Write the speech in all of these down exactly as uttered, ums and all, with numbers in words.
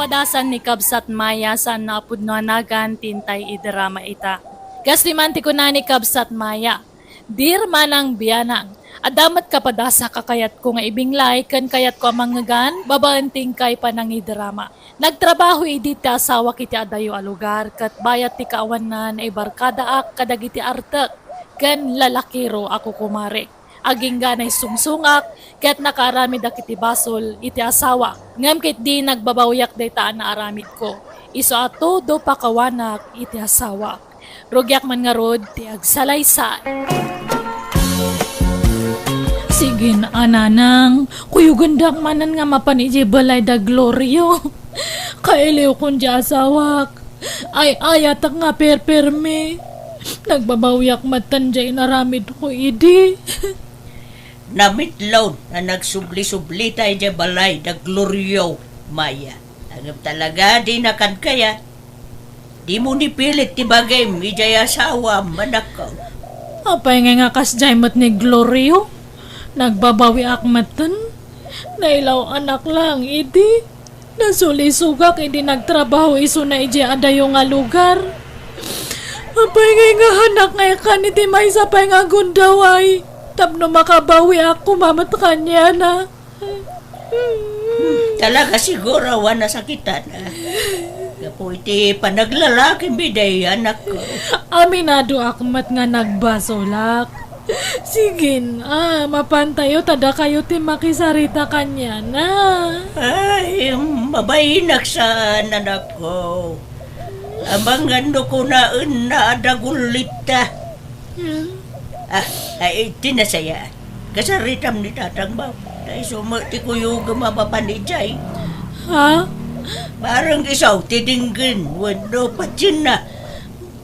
Dasan ni Kabsat Maya saan a pudno a nagan ti intay idrama ita. Kas di man ti kuna ni Kabsat Maya, "Dear Manang Bianang, adda met kapadasak a kayatko nga ibinglay ken kayatko a mangngegan babaen ti inkay panangidrama. Nagtrabaho idi ti asawak iti adayo a lugar ket bayat ti kaawanna, naibarkadaak kadagiti artek ken lalakiro a kukumarek. Agingga naisungsongak ket nakaaramidak iti basol iti asawak. Ngem ketdi nagbabawiak dayta a naaramidko. Isu a todo pakawanak iti asawak. Rugiak man ngarud ti agsalaysay." "Sige, a nanang, kuyogendak manen nga mapan idiay balay da Glorio. Kailiwkon diay asawak. Ay-ayatak nga perpermi. Nagbabawiak metten diay inaramidko idi." "Namitlaw a nagsubli-sublita idiay balay da Glorio, Maya. Ngem talaga, dina kad kayat. Dimo ipilit ti bagim idiay asawam, anakko." "Apay ngay nga kasdiay met ni Glorio? Nagbabawiak metten. Nailaw-anak laeng idi. Nasulisogak idi nagtrabaho isuna idiay adayo nga lugar. Apay ngay nga hanak nga ikkan iti maysa pay nga gundaway tapno makabawiak koma met kaniana?" "Hmm, talaga siguro a nasakitan, ah. Gapu iti panaglalakim idiay, anakko." "Aminadoak met nga nagbasolak. Sige, ah, mapantayo ta dakayo ti makisarita kaniana." "Ay, mabainak saan, anakko. Amangan no kunaenna a dagulitta." Hmm? Ah, ay, ti nasaya. Kasaritam ni tatang mo. Ta isu met ti kuyogem a mapan idiay. Ha? Bareng isu ti denggen wenno patienna.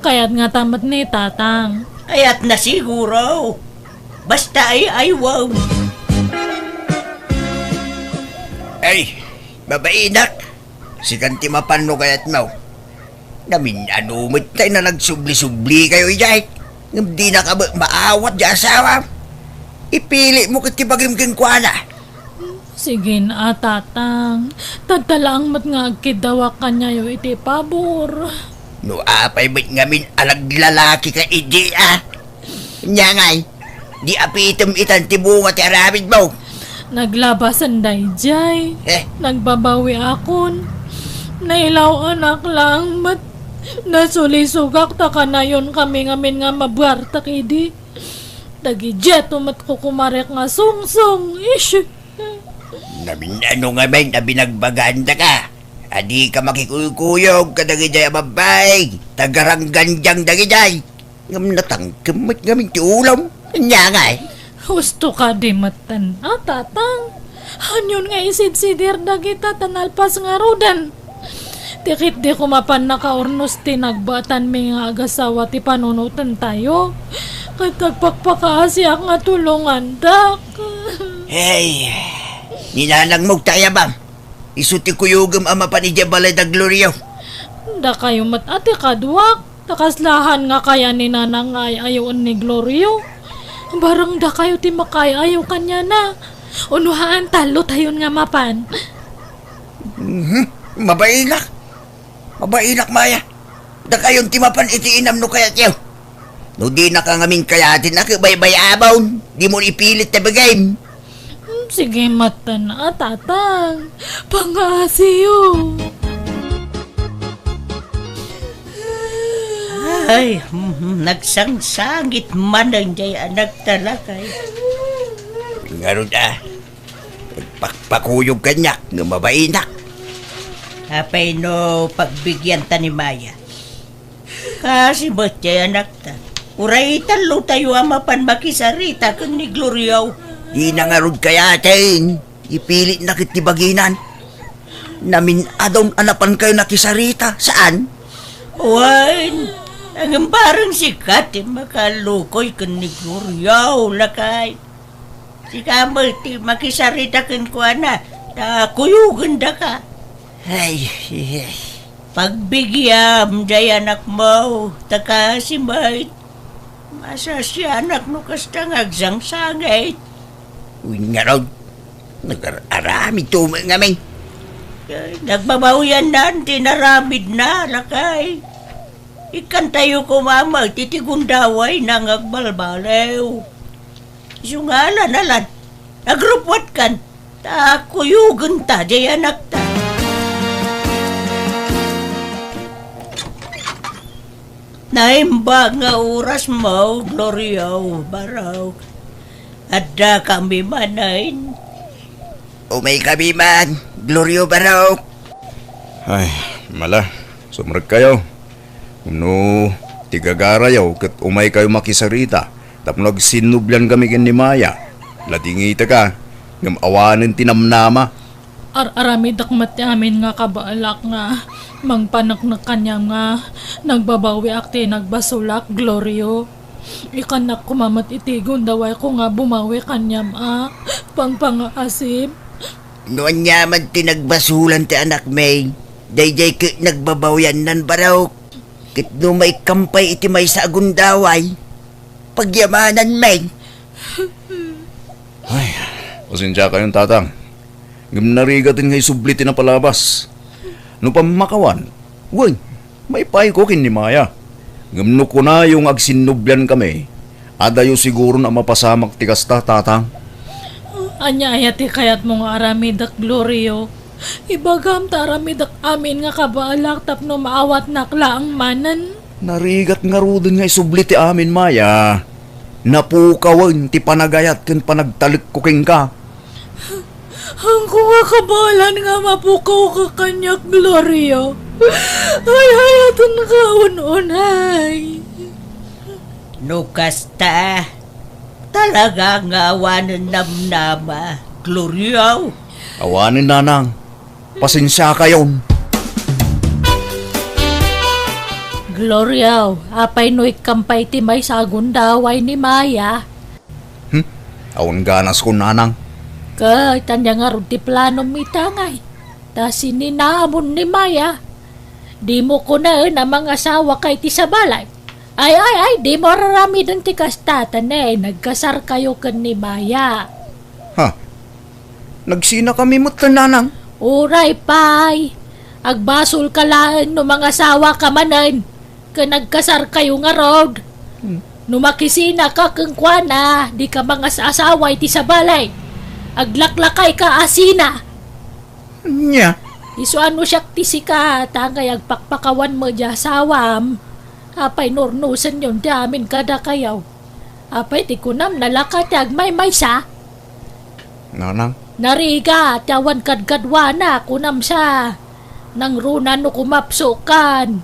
Kayat ngata met ni tatang. Kayatna siguro. Basta ay-aywem. Ay, mabainak. Sikan ti mapan no kayatmo. Namin-ano met tay na nagsubli-sublikayo idiay. Ngem dinaka met maawat ti asawam. Ipilitmo ket ti bagim kenkuana. Sige, a tatang. Tadta laeng met nga agkiddawak kaniayo iti pabor. No apay met ngamin a naglalakika idi, a? Ania ngay, di apitem itan ti bunga ti aramidmo. Naglabasan daydiay. Eh? Nagbabawiakon. Nailaw-anak laeng met. Nasulisogak ta kanayonkami ngamin nga mabuartek idi. Dagidiato met kukumarek nga sungsong. Ish! Namin-ano ngamin a binagbagandaka? A dika makikuykuyog kadagidi a babbai, ta garanggandiang dagidi. Ngem natangkem met ngamin ti ulom. Ania ngay? Husto kadi metten, a tatang. Anion nga isidsidir dagita ta nalpas ngaruden? Ti ketdi koma pannakaurnos ti nagbaetanmi nga agasawa ti panunotentayo. Ket agpakpakaasiak nga tulongandak. Hey, ni nanangmo ti ayabam. Isu ti kuyogem a mapan idiay balay da Glorio. Dakayo met a ti kaduak, ta kasla han nga kaya ni nanang nga ay-ayoen ni Glorio. Bareng dakayo ti makaay-ayo kaniana. Uno haan, tallotayon nga mapan. Mhm. Mabainak. Mabainak, Maya. Dakayon ti mapan iti inam no kayatyo. No dinaka ngamin kayaten a, baybay-abon, dimo ipilit ta bagim. Hmm, sige metten, a tatang. Pangaasiyo. Ay, mhm, nagsangsangit manen diay anak ta lakay. Ngarud, a. Nagpakpakuyog kaniak nga mabainak. Apay no pagbigianta ni Maya? Kaasi met diay anakta. Uray tallotayo a mapan makisarita ken ni Glorio. Dina ngarud kayaten. Ipilitna ket ti baginan. Namin-adon a napankayo nakisarita, saan? Wen, ngem bareng sika ti makalukoy ken ni Glorio, lakay. Sika met ti makisarita kenkuana, ta kuyogendaka. Ay, ay, ay. Pagbigiam diay anakmo, ta kaasi met. Masasianak no kasta nga agsangsangit. Wen ngarud, nagar-aramidto met ngamin. Ay, nagbabawiannan ti inaramidna, lakay. Ikkantayo koma met iti gundawayna nga agbalbaliw. Isu nga ala-, alan, agrupwatkan, ta kuyogenta diay anakta. Naimbag nga orasmo, Glorio, Barok. Addakami manen. Umaykami man, Glorio, Barok. Ay, mala, sumrekkayo. No ti gagarayo ket umaykayo makisarita tapno agsinnubliankami ken ni Maya. Ladingitaka, ngem awanen ti namnama. Ar-aramidek met ti amin nga kabaelak nga mangpaneknek kaniam nga nagbabawiak ti nagbasolak, Glorio. Ikannak koma met iti gundawayko nga bumawi kaniam a pangpangaasip. No aniaman ti nagbasolan ti anakmi, daydiay ket nagbabawiannan, Barok. Ket no maikkam pay iti maysa a gundaway, pagyamanan men. Ay, pasensiakayon, Tatang. Ngem narigaten nga isubli ti napalabas. No pammakawan, wen, maipayko ken ni Maya. Ngem no kunayo nga agsinnubliankami, adayo siguron a mapasamak ti kasta, Tatang. Ania aya ti kayatmo nga aramidek, Glorio? Ibagam ta aramidek amin nga kabaelak tapno maawatnak laeng manen. Narigat ngaruden nga isubli ti amin, Maya. Napukawen ti panagayat ken panagtalekko kenka. Haanko nga kabaelan nga mapukawka kaniak, Glorio. Ay, hayatenka un-unay. No kasta, talaga nga awanen namnama, Glorio. Awanen, Nanang. Pasensiakayon. Glorio, apay no ikkam pay ti maysa a gundaway ni Maya? Hmm? Awan ganasko, Nanang. Ket ania ngarud ti planom ita ngay? Ta sininamon ni Maya. Dimo kunaen a mangasawaka iti sabali. Ay, ay, ay, dimo ar-aramiden ti kasta, ta ne, nagkasarkayo ken ni Maya. Ha? Nagsinakami met, Nanang? Uray pay. Agbasolka laeng no mangasawaka manen ken nagkasarkayo ngarud. Hmm. No makisinaka kenkuana, dika mangas-asawa iti sabali. Aglaklakayka a sina. Ania? Isu a no siak ti sika, ta ngay agpakpakawan met diay asawam. Apay no urnosenyon ti amin kadakayo? Apay ti kunam, nalaka ti agmaymaysa? Nanang? Narigat ti awan kadkaduana, kunam sa. Nangruna no kumapsokan.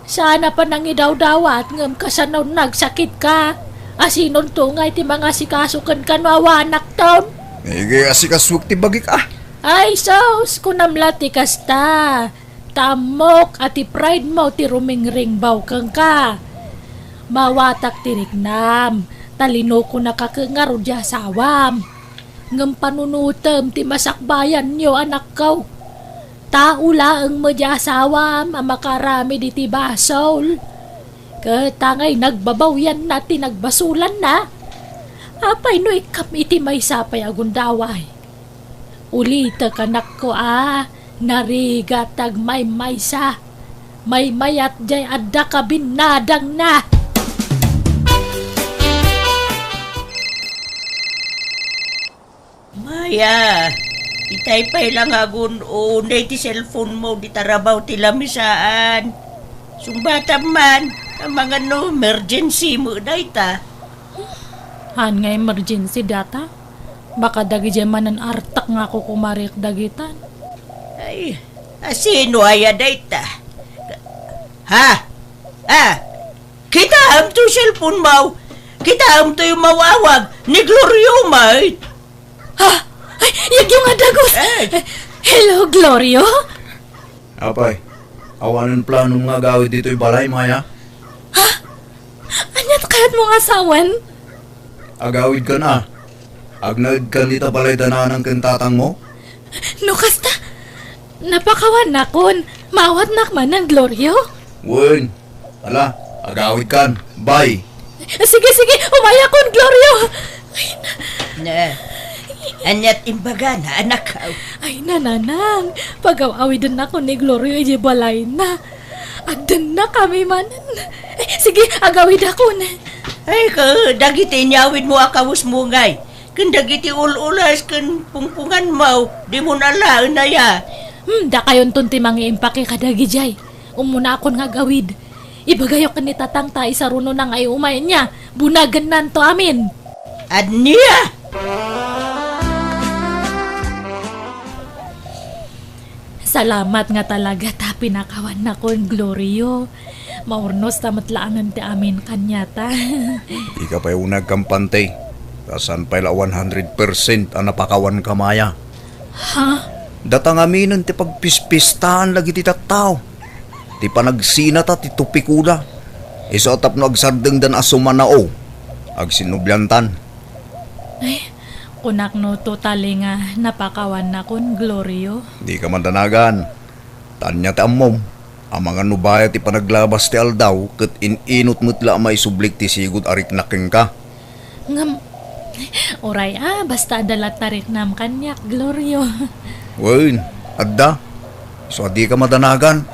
Saan a panangidawdawat ngem kasano nagsakitka? Asinonto ngay ti mangasikaso kenka no awanakton? Iga asikasuek ti bagik a. Ay, sus, kunam la ti kasta. Ta ammok a ti pride mo ti rumingringbaw kenka. Mawatak ti riknam, ta linukonaka ket ngarud diay asawam. Ngem panunotem ti masakbayanyo, anakko. Tao laeng met diay asawam a makaaramid iti basol. Ket ta ngay nagbabawianna ti nagbasolanna. Apay no ikkam iti maysa pay a gundaway? Ulitek, anakko, a narigat ti agmaymaysa. Maymayat diay adda kabinnadangna. Maya, itay pay la nga agun-unay ti cellphone mo, di tarabaw ti lamisaan. Sungbatam man, amangan no emergency met dayta. Haan nga emergency dayta? Baka dagidiay manen artek nga kukumarik dagitan. Ay, asino aya dayta? Ha? Ah, kitaem to cellphone mo? Kitaem to yung mawawag ni Glorio, mate? Ha? Ay, yagyo nga dagus! Eh. Hello, Glorio? Apay, awanen planom nga agawid ditoy balay, Maya? Ha? Ania ti kayatmo nga sawen? Agawidkan a. Agnaedkan dita balay da nanang ken tatangmo? No kasta, napakawannakon. Maawatnak manen, Glorio? Wen, ala, agawidkan. Bye. Sige, sige, umayakon, Glorio. Ay, na- Ne. Aniat imbagana, anak? Ay, nanang, pagaw-awidennakon ni Glorio idiay balayna. Agdennakami manen. Eh, sige, agawidakon. Ay, ka, dagiti inyawidmo a kawesmo ngay, ken dagiti ul-ulas ken pungpunganmo, dimon alaen aya. Hmm, dakayonton ti mangiimpake kadagidiay. Ummunakon nga agawid. Ibagayo ken ni Tatang ta isarunona nga iumay, ania, bunagennanto amin. Ania? Salamat nga talaga ta pinakawannakon, Glorio. Maurnosta met laengen ti amin kaniata. Dika pay uneg kampante. Ta saan pay la one hundred percent a napakawanka, Maya. Ha? Data ngaminen ti pagpispistaan dagiti tattao. Ti panagsinata ti tupikoda. Isu a tapno agsardengdan a sumanao, agsinnubliantan. Ay, kunak no totally nga napakawannakon, Glorio. Dika madanagan. Ta ania ti ammom, amangan no bayat ti panaglabas ti aldaw ket in-inut met la a maisublik ti sigud a riknak kenka. Ngem, uray a, basta adda latta riknam kaniak, Glorio. Wen, adda. Isu a dika madanagan.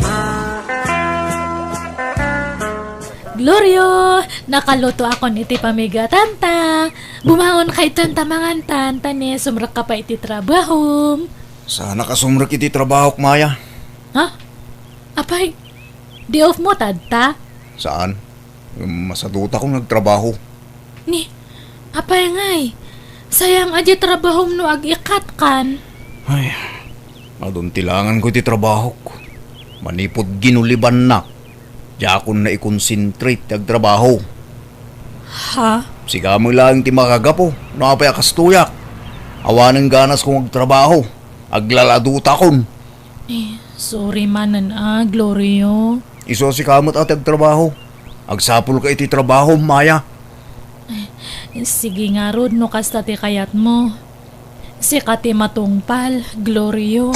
Glorio, nakalutoakon iti pamigatanta. Bumangonka itan ta mangantan, ta ni sumrekka pay iti trabahom. Saanak a sumrek iti trabahok, Maya. Ha? Apay, day off mo tatta? Saan? Masadutakon nga agtrabaho. Ni, apay ngay, sayang a di trabahom no ag-ikatkan. Ay, maduntilanganko iti trabahok. Manipud ginulibannak, diakon naikonsentrate ti agtrabaho. Ha? Sika met laeng ti makagapu no apay a kastoyak. Awanen ganasko nga agtrabaho. Aglaladutakon. Eh, sorry manen a, Glorio. Isu a sika met a ti agtrabaho. Agsapulka iti trabahom, Maya. Eh, sige ngarud no kasta ti kayatmo. Sika ti matungpal, Glorio.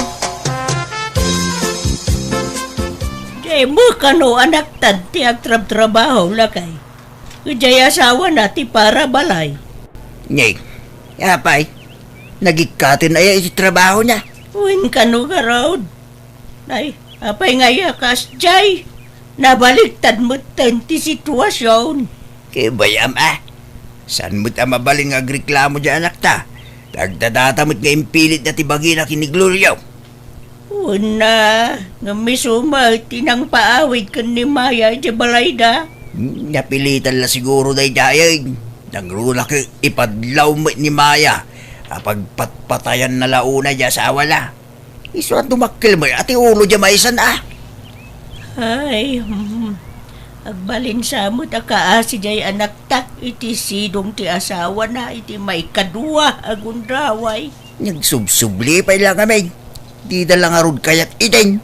Dimo kano anaktan ti agtrabtrabaho, lakay. Idiay asawana ti para balay. Ni, apay, nagikkaten aya iti trabahona? Wen kano garud. Nay, apay nga aya kasdiay? Nabaliktad metten ti situasion. Kay bay-am a. Saan met a mabalin nga agreklamo diay anakta? Tagdadata met nga impilitda ti bagina ken ni Glorio. Wen a, ngem isu met ti nangpaawid ken ni Maya idiay balayda. Hmm, napilitan la siguro daydiay. Nangruna ket ipadlaw met ni Maya a pagpatpatayanna la unay diay asawana. Isu a dumakkel met a ti ulo diay maysan a. Ay, hmm. Agbalin sa met a kaasi diay anakta iti sidong ti asawana iti maikadua a gundaway. Nagsubsubli pay la ngamin. Dida la ngarud kayat iden.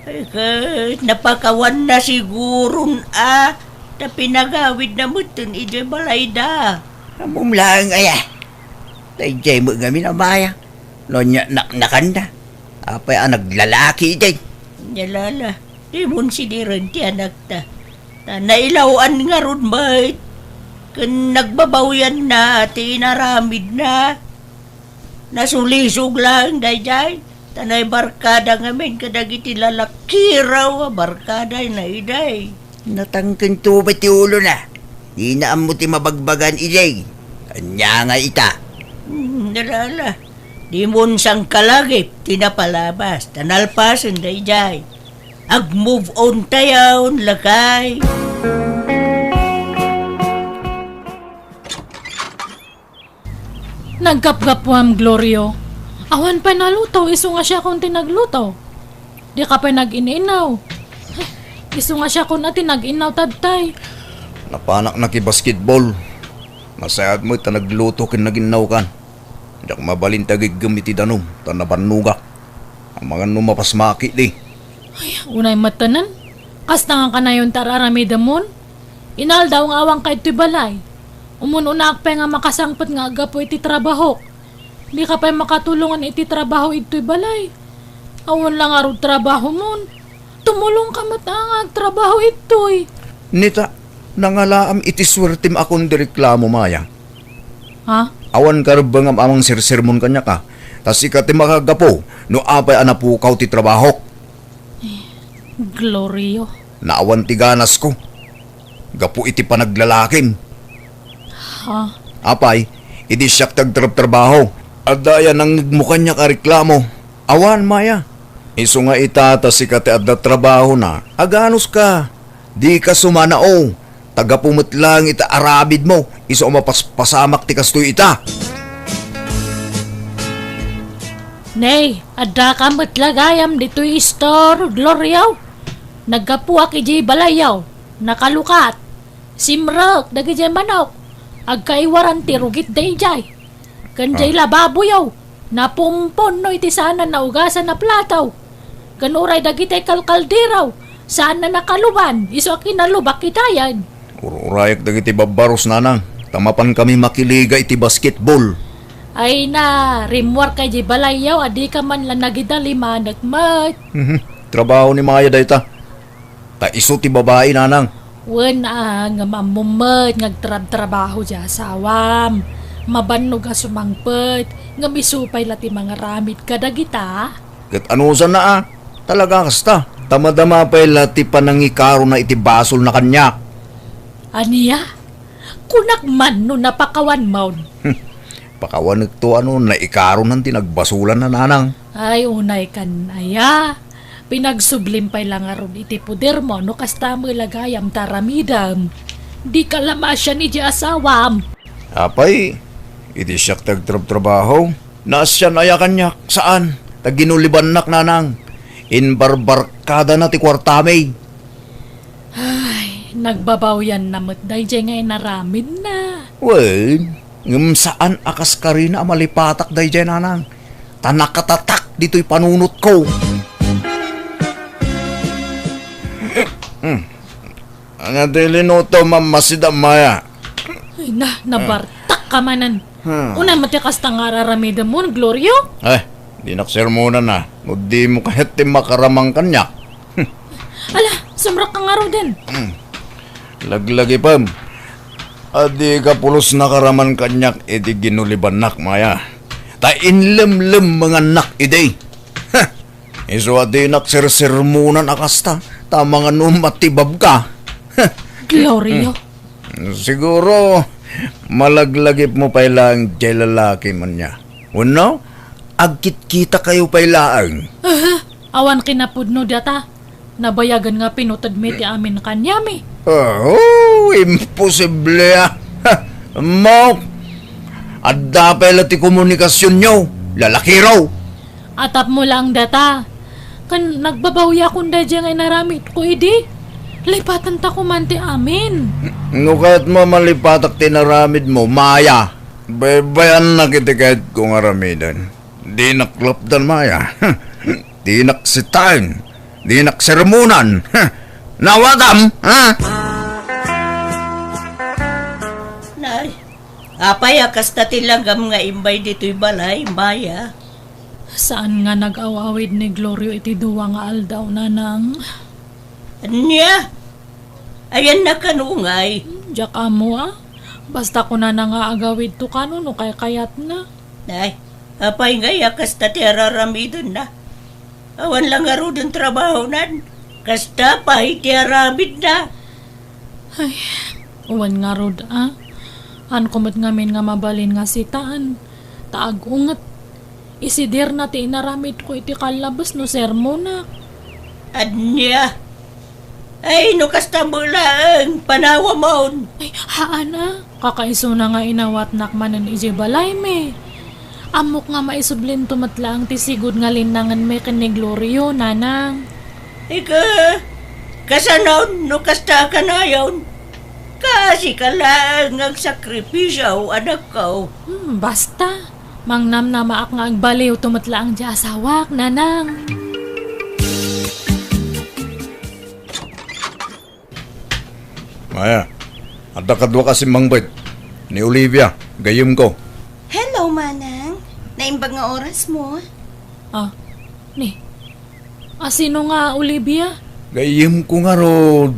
Ay, ket napakawanna siguron a, ta pinagawidna metten idiay balayda. Ammom laeng aya. Daydiay met ngamin a Maya. No ania naknakanda. Apay a naglalaki iden. Nia la, dimon sidiren ti anakta. Ta nailaw-an ngarud met. Ken nagbabawyanna ti inaramidna. Nasulisog laeng daydiay, ta naibarkada ngamin kadagiti lalakiraw a barkadana idiay. Natangken to met ti ulona. Dina ammo ti mabagbagaan idiay. Ania nga ita? Hmm, ala, ala. Dimon sangkalagip ti napalabas, ta nalpasen daydiay. Ag-move on tayon, lakay. Naggapgapuam, Glorio. Awan pay naluto, isu nga siakon ti nagluto. Dika pay nag-in-inaw. Isu nga siakon a ti nag-inaw tattay. Napanak nakibasketball. Nasayaat met ta nagluto ken nag-innawkan. Diak mabalin ti agiggem iti danum, ta nabannogak. Amangan no mapasmaki di. Ay, unay met tanan. Kasta nga kanayon ti ar-aramidemon. Inaldaw nga awanka idtoy balay. Umun-unaak pay nga makasangpet nga aggapu iti trabahok. Dika pay makatulongan iti trabaho idtoy balay. Awan la ngarud trabahomon. Tumulongka met a nga agtrabaho idtoy. Nita, nangalaam iti suertem a kundi reklamo, Maya. Ha? Awan karebbengam a mangsersermon kaniak a. Ta sika ti makagapu no apay a napukaw ti trabahok. Glorio. Naawan ti ganasko. Gapu iti panaglalakim. Ha? Apay, idi siak ti agtrabtrabaho, adda aya nangngegmo kaniak a reklamo? Awan, Maya. Isu nga ita ta sika ti adda trabahona, aganuska. Dika sumanao. Ta gapu met laeng iti aramidmo, isu a mapaspasamak ti kastoy ita. Nay, addaka met la gayam ditoy istor, Glorio. Naggapuak idiay balayyo, nakalukat. Simrek dagidiay manok, agkaiwaran ti rugit daydiay. Ken diay lababoyo, napumpon no iti saan a naugasan a plato. Ken uray dagiti kalkaldero, saan a nakaluban, isu a kinalubak itayen. Ur-urayak dagiti babbarus, nanang, ta mapankami makiliga iti basketball. Ay na, rimmuarka idiay balayyo a dika man la nagidalimanek met. Mhm. Trabaho ni Maya dayta. Ta isu ti babai, nanang. Wen a, ngem ammom met nga agtrabtrabaho ti asawam. Mabannog a sumangpet, ngem isu pay la ti mangaramid kadagita. Ket anusanna a, talaga kasta. Ta madama pay la ti panangikarona iti basolna kaniak. Ania? Kunak man no napakawanmon. Pakawanekto a no naikaronan ti nagbasolanna, nanang. Ay, unay kan aya. Pinagsublim pay la ngarud iti podermo no kasta met la gayam ti aramidem. Dika la maasian iti asawam. Apay, iti siak ti agtrabtrabaho, naasian aya kaniak? Saan? Ta ginulibannak, nanang. Imbarbarkadana ti kuartami. Ay, nagbabawianna met daydiay nga inaramidna. Wen, ngem saan a kas karina a malipatak daydiay, nanang. Ta nakatatak ditoy panunotko. Hmm. Ania ti linutom, Mama, sida, Maya? Ay na, nabartak ka manen. Hmm. Unay met ti kasta nga ar-aramidem mo, Glorio? Eh, dinak sermonan a. No dimo kayat ti makaramang kaniak. Ala, sumrekka ngaruden. Hmm. Laglagipem. Adika pulos nakaraman kaniak iti ginulibannak, Maya. Ta inlemlemmengannak idi. Heh. Isu a dinak sersermonan a kasta, ta manganom a tibabka. Heh. Glorio. Hmm. Siguro, malaglagipmo pay laeng diay lalaki, ania? Wenno, agkitkitakayo pay laeng? Aha, awan kinapudno data. Nabayagen nga pinutedmi ti amin kaniami. Oh, imposible a. Ammok, adda pay la ti komunikasionyo, lalakiro. Atapmo laeng data. Ken nagbabawiakon daydiay nga inaramidko idi. Lipatenta koman ti amin. No kayatmo a malipatak ti inaramidmo, Maya, baybayannak iti kayatko nga aramiden. Dinak lapdan, Maya. Dinak sitaen. Dinak sermonan. Nawatam, ha? Nay, apay a kasta ti langam nga imbay ditoy balay, Maya? Saan nga nag-aw-awid ni Glorio iti dua nga aldaw, nanang. Ania? Ayanna kano ngay? Diak ammo a. Basta kunana nga agawidto kano no kaykayatna. Ay, apay ngay a kasta ti ar-aramidenna? Awan la ngaruden trabahonan. Kasta pay ti aramidna. Ay, wen ngarud a. Haanko met ngamin nga mabalin nga sitaen. Ta agunget. Isidirna ti inaramidko iti kallabes no sermonak. Ania? Ay, no kasta met laeng, panawamon. Ay, haan a. Kakaisuna nga inawatnak manen idiay balaymi. Ammok nga maisublinto met laeng ti sigud nga linnangenmi ken ni Glorio, nanang. Ika, kasanon no kasta a kanayon? Kaasika laeng nga agsakripisio, anakko. Hmm, basta. Mangnamnamaak nga agbaliwto met laeng ti asawak, nanang. Maya, adda kaduak a simmangbet. Ni Olivia, gayyemko. Hello, Manang. Naimbag nga orasmo. Ah, ni. Asino nga Olivia? Gayyemko ngarud.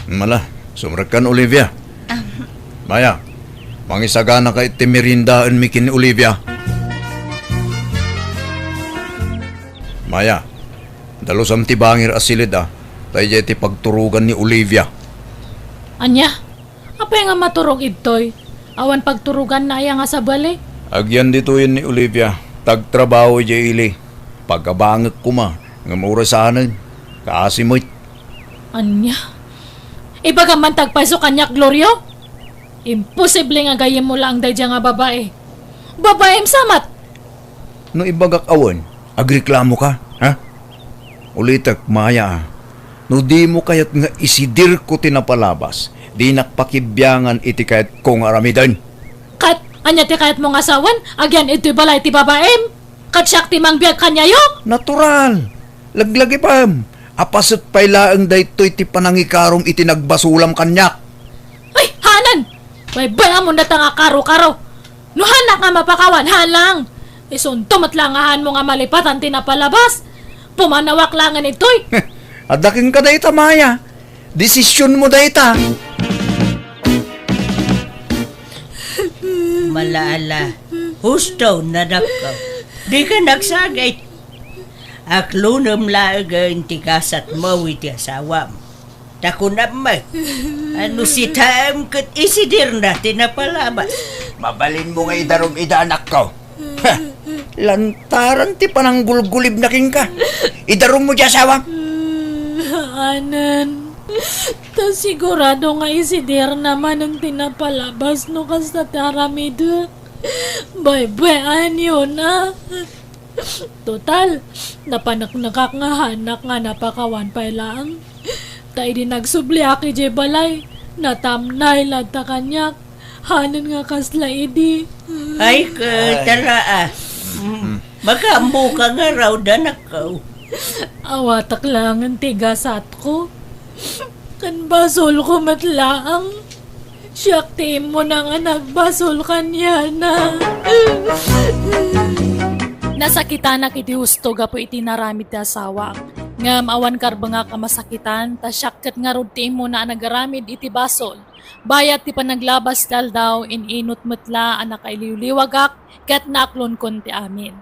Mala, sumrekkan, Olivia. Ah. Maya, Mangisaganaka iti meriendaenmi ken ni Olivia. Maya, dalusam ti bangir a siled a, ta idiay ti pagturogan ni Olivia. Ania? Apay nga maturog idtoy? Awan pagturoganna aya nga sabali? Agyan ditoyen ni Olivia, ta agtrabaho idiay ili. Pagabangek koma, ngem uray saanen. Kaasi met. Ania? Ibagam man ti agpayso kaniak, Glorio? Imposible nga gayyemmo laeng daydiay nga babai. Babaim sa met! No ibagak awan, agreklamoka, ha? Ulitek, Maya, a. No dimo kayat nga isidirko ti napalabas, dinak pakibiangan iti kayatko nga aramiden. Ket ania ti kayatmo nga sawen? Agyan idtoy balay ti babaim? Ket siak ti mangbiag kaniayo? Natural. Laglagipem. Apaset pay laeng daytoy ti panangikarom iti nagbasolam kaniak. Ay, hanan! Baybay-amon dayta nga karo-karo. No haanak nga mapakawan, haan lang. Isunto met la nga haanmo nga malipatan ti napalabas. Pumanawak laengen ditoy. Adda kenka dayta, Maya. Desisionmo dayta. Mala, ala, husto, anakko. Dika nagsagit. Aklonem laengen ti gasatmo iti asawam. Ta kunam met, a no sitaem ket isidirna ti napalabas. Mabalinmo nga idarum ida, anakko. Ha! Lantaran ti pananggulgulibna kenka. Idarummo ti asawam. Hanan, ta sigurado nga isidirna manen ti napalabas no kasta ti aramidek. Baybay-anyona. Total, napaneknekak nga haanak nga napakawan pay laeng. Ta idi nagsubliak idiay balay, natamnay latta kaniak. Hanen nga kasla idi. Ay, ket, tara, a. Mm. Makaammoka ngarud, anakko. Awatak laengen ti gasatko. Ken basolko met laeng. Siak ti immuna nga nagbasol kaniana. Nasakitanak iti husto gapu iti inaramid ti asawak. Ngem awan karbengak a masakitan, ta siak ket ngarud ti immuna a nagaramid iti basol. Bayat ti panaglabas ti aldaw, in-inut met la a nakailiwliwagak ket naaklonkon ti amin.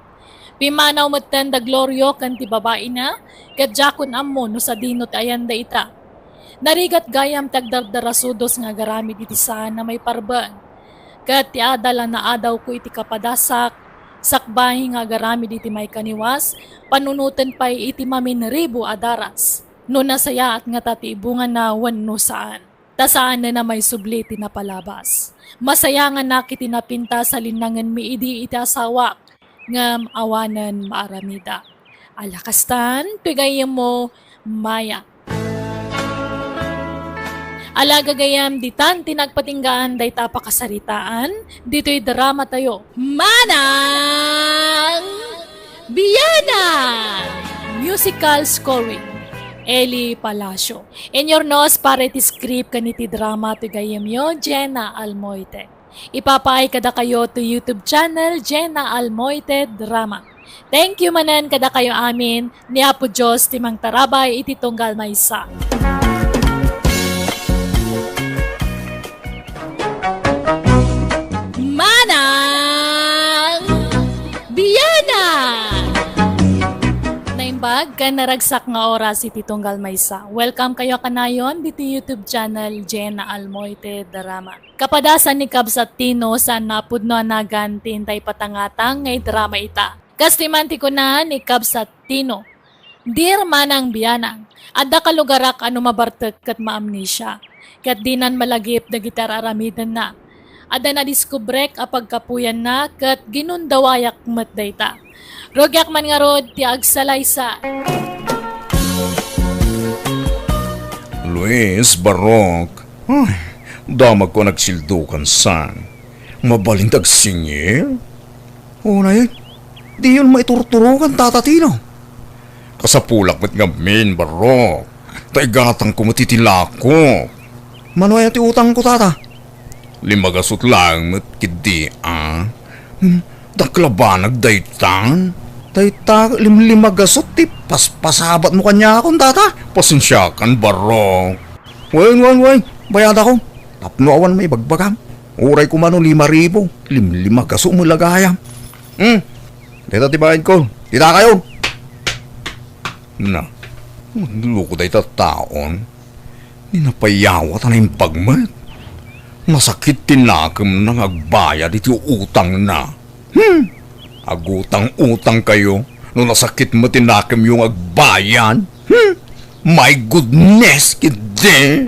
Pimmanaw metten da Glorio ken ti babaina, ket diakon ammo no sadino ti ayanda ita. Narigat gayam ti agdardarasudos nga agaramid iti saan a maiparbeng. Ket ti adal a naadawko iti kapadasak, sakbay nga agaramid iti maikaniwas, panunoten pay iti maminribo a daras. No nasayaat ngata ti ibungana wenno saan. Ta saanen a maisubli ti napalabas. Masayanganak iti napintas a linnangenmi idi iti asawak, ngem awanen maaramida. Ala kastan, ti gayyemmo, Maya. Ala gagayyem, ditan ti nagpatinggaan dayta a pakasaritaan, ditoy dramatayo. Manang Biana! Musical scoring, Eli Palacio. Inurnos para iti script ken iti drama ti gayyemyo, Jenna Almoite. Ipapaay kadakayo ti YouTube channel, Jenna Almoite Drama. Thank you manen kadakayo amin, ni Apo Dios ti mangtarabay iti tunggal maysa. Manang Biana! Naimbag ken naragsak nga oras iti tunggal maysa. Welcome kayo kanayon diti YouTube channel Jenna Almoite Drama. Kapadasan ni Kabsat Tino saan mapudno a nagan ti intay patangatang nga idrama ita. Kas ti man ti kuna ni Kabsat Tino, "Dear Manang Bianang, adda kalugarak a no mabartek ket maamnesia, ket dinan malagip dagiti ar-aramidenna. Adda nadiskubrek a pagkapuyanna ket ginundawayak met dayta. Rugiak man ngarud ti agsalaysay." Luis, Barok, ay, damagko a nagsildukan san. Mabalin ti agsingir? Unay, diyon maiturturokan, Tata Tino. Kasapulak met ngamin, Barok. Ta igatangko met iti lakok. Mano aya ti utangko, Tata? Lima gasut laeng met ketdi, a. Hmm, dakkel a banag daytan. Dayta, lim-, lima gasut ti paspasabatmo kaniakon, Tata. Pasensiakan, Barok. Wen, wen, wen, bayadakon. Tapno awan maibagbagam. Uray koma no lima ribu, limlima gasu met la gayam. Hmm, dayta ti bayadko. Dita kayo. Na, magloko dayta taon. Ni napayawa ta naimbag met. Nasakit ti nakemna nga agbayad iti utangna. Hmm! Agutang-utang kayo no nasakit met ti nakemyo nga agbayad. Hmm! My goodness, kiddi!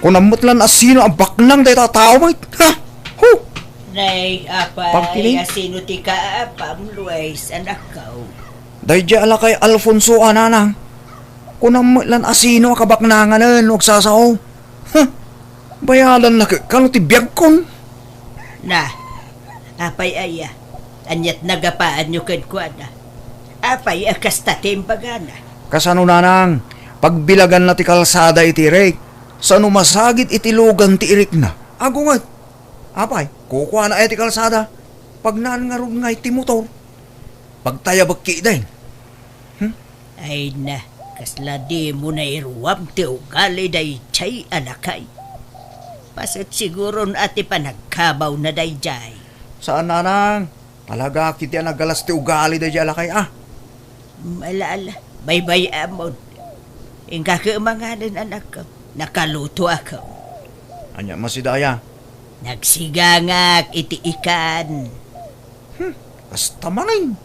Kunam met lan asino a baknang dayta a tao met. Ha? Hu! Nay, apay, Pagkiling? Asino ti kaapam, Luis, anakko? Daydiay a lakay Alfonso a nanang. Kunam met lan asino a kabaknanganen no agsasao. Huh! Bayadanna ket kano ti biagkon? Na, apay aya? Aniat nagapaanyo kenkuana? Apay a kasta ti imbagana? Kasano, nanang? Pagbilaganna ti kalsada iti rek, sano masagid iti lugan ti irikna. Agunget! Apay, kukuana aya ti kalsada? Pagnaan ngarud ngay ti motor. Pagtayabek ketdin. Hmm? Ay na, kasla dimo nairuam ti ugali daydiay a lakay. Paset siguron a ti panagkabawna daydiay. Saan, nanang. Talaga ketdi a nagalas ti ugali daydiay a lakay, a. Ala, ala, baybay-amon. Inka ket manganen, anakko. Nakalutoakon. Ania met dayta? Nagsigangak iti ikan. Hmm, kasta manen.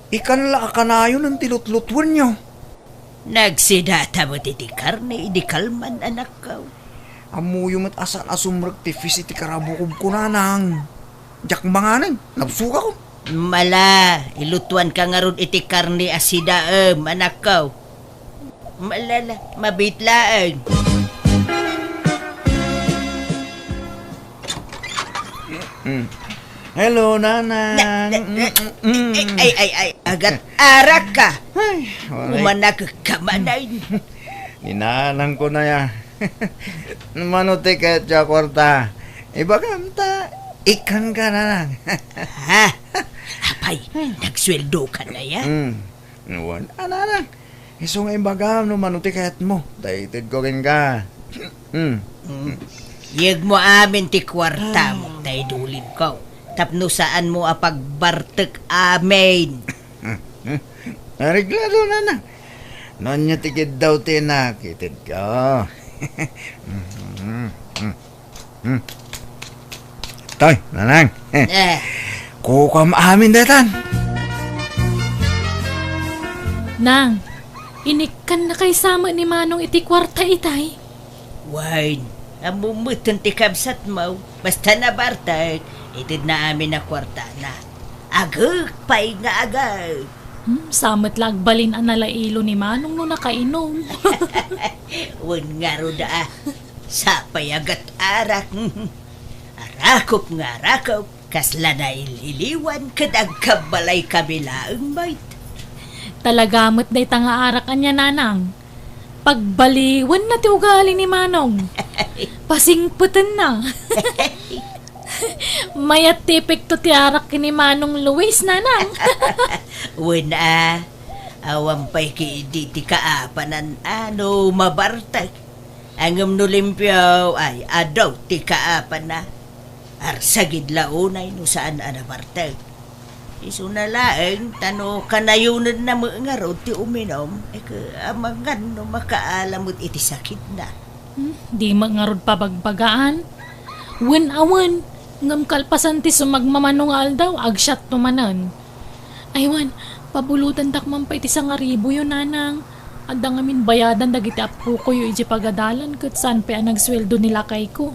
Ikan la a kanayon ti lutlutuenyo. Nagsidata met iti karne idi kalman, anakko. Ammoyo met a saan a sumrek ti fish iti karabukobko, nanang. Diak manganen, nabsogakon. Ala, ilutuanka ngarud iti karne a sidaem, anakko. Ala, ala, mabiit laeng. Mm. Hello, nanang. Na, na, na, Mm, mm, mm. Ay, ay, ay, ay, agat-arakka. Ay, waray. Umanakka manen. Ni nanangko aya. Mano ti kayatyo a kuarta? Ibagam ta, ikanka, nanang. Ha? Apay, nagsueldoka aya? Mm. Wen, a, nanang. Isu nga ibagam no mano ti kayatmo. Ta itedko kenka. Mm. Mm. Yegmo amin ti kuartamo, ah, ta idulinko. Tapno saanmo a pagbartek amin. Areglado, nanang. No ania ti kiddaw ti inak, itedko. Mm. Toy, nanang. Eh. Kukuam amin daytan. Nang, inikkannakay sa met ni Manong iti kuarta itay? Wen, ammom metten ti kabsatmo. Basta nabartek, itedna amin a kuartana. Agek pay nga agek. Hmm, sa met la agbalin a nalailo ni Manong no nakainom. Wen ngarud a, sapay a gat-arak. Arakop nga arakop, kasla nailhiliwan ket agkabbalay kami laeng met. Talaga met dayta nga arak ania, nanang. Pagbaliwenna ti ugali ni Manong. Pasingpetenna. Mayat ti epekto ti arak ken ni Manong Luis, nanang. Wen a, awan pay ketdi ti kaapanan a no mabartek. Ngem no limpio, ay, adu ti kaapanna. Arsagid la unay no saan a nabartek. Isuna laeng, ta no kanayonenna met ngarud ti uminom, e, amangan no makaala met iti sakitna. Hmm, di met ngarud pabagbagaan. Wen a wen, ngem kalpasan ti sumagmamano nga aldaw, agsiatto manen. Ay wen, pabulotendak man pay ti sangaribuyo, nanang. Adda ngamin bayadan dagiti appokoyo idiay pagadalan ket saan pay a nagsueldo ni lakayko.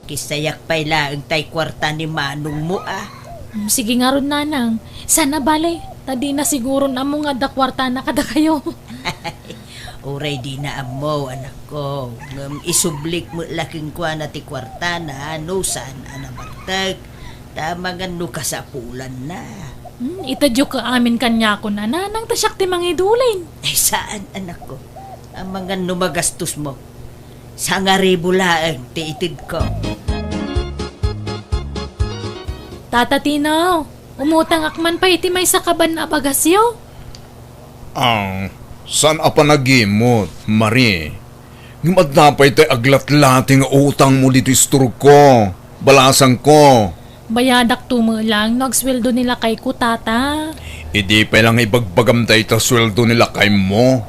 Kisayak pay laeng tay kuarta ni manongmo a. Mm, sige ngarud, nanang. Saan a bale, ta dina siguron ammo nga adda kuartana kadakayo. Uray dina ammo, anakko, ngem isublik met la kenkuana ti kuartana no saan a nabartek, ta amangan no kasapulanna. Hmm, itedyo ket amin kaniakon a nanang ta siak ti mangidulin. Ay, saan, anakko. Amangan no magastosmo. Sangaribu laeng ti itedko. Tata Tino, umutangak man pay iti maysa kaban a bagasyo? Ah, saan a panagimot, Marie? Ngem adda pay tay aglatlati nga utangmo ditoy istorko, balasangko. Bayadakto met lang no agsueldo ni lakayko, Tata. Idi pay lang ibagbagam dayta sueldo ni lakaymo,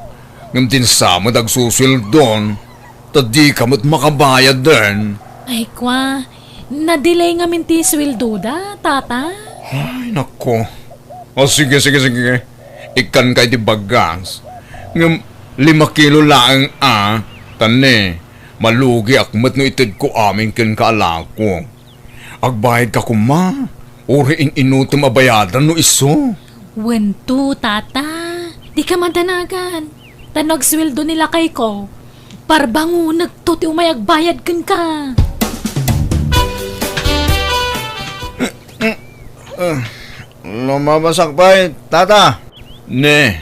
ngem dinsa met agsusueldon, ta dika met makabayaden. Ay, kua, na-delay ngamin ti sueldoda, Tata. Ay, nako. O, sige, sige, sige. Ikkanka iti bagas. Ngem lima kilo laeng a, ta ne, malugiak met no itedko amin kenka a lako. Agbayadka koma, uray in-inutem a bayadan no isu. Wento, Tata. Dika madanagan. Ta no agsueldo ni lakayko, parbangonekto ti umay agbayad kenka. Lumabasak pay, Tata. Ne,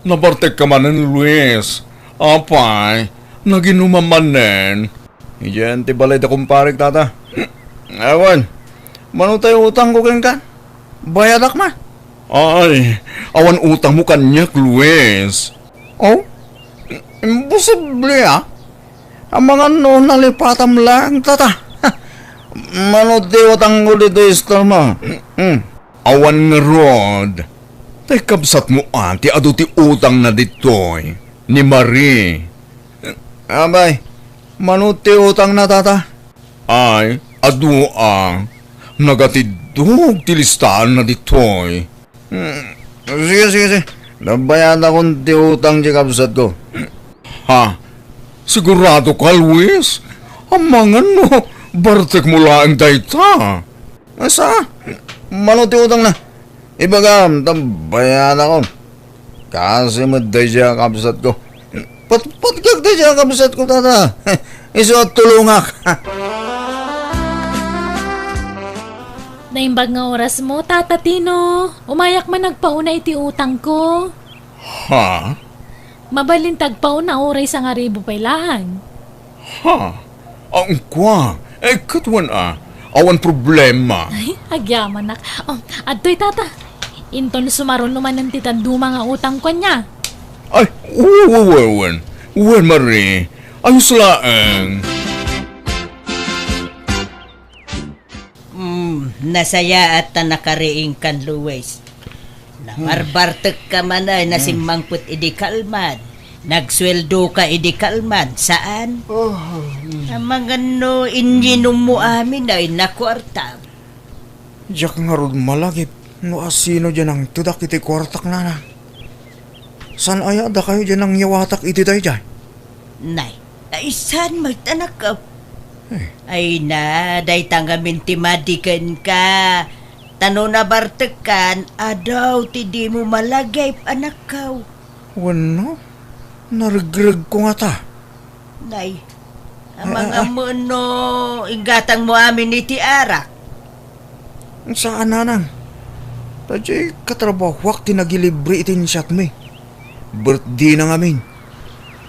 nabartekka manen, Luis. Apay, naginumam manen. Idiay ti balay da kumparek, Tata. Awan, mano tay utangko kenka? Bayadak man. Ay, awan utangmo kaniak, Luis. Oh? Imposible, ah. Amangan no nalipatam lang, Tata. Mano ti utangko ditoy istormo? Hmm. Awan ngarud. Tay kabsatmo a ti adu ti utangna ditoy, ni Marie. Abay, mano ti utangna, Tata? Ay, adu a. Nagatiddog ti listaanna ditoy. Hmm, sige, sige, sige. Nabayadakon ti utang ti kabsatko. Ha? Sigurado ka, Luis? Amangan no bartekmo laeng dayta. Asa? Mano ti utangna? Ibagam, ta bayadakon. Kasi met daydiay a kabsatko. Patpatgak daydiay a kabsatko, Tata. Isu a tulongak. Naimbag nga orasmo, Tata Tino. Umayak man agpauna iti utangko. Ha? Mabalin ti agpauna uray sangaribu pay laeng. Ha? Ang kua? Eh, ket wen a. Awan problema. Ay, agyamanak. Oh, adtoy, Tata. Inton sumaruno manen ti dadduma nga utangko ania. Ay, wen, wen, wen, wen. Wen, Marie. Ayos laeng. Hmm, nasayaat ta nakariingkan, Luis. Naparbartekka man ay nasimmangpet idi kalman. Nagsueldoka idi kalman, saan? Oh, hmm. Amangan no inyinommo amin ay nakuarta. Diak ngarud malagip no asino diay nangtedak iti kuartak, Nanang. Saan aya dakayo diay nangyawatak iti daydiay? Nay, ay saan met, anakko? Eh. Ay na, dayta ngamin ti madi kenka. Ta no nabartekkan, adu ti dimo malagip, anakko. Wenno, naregregko ngata. Nay, ah, amangan no inggatangmo amin iti arak. Saan, Nanang. Ta diay katrabahoak ti nagilibre iti insiatmi. Birthday na ngamin.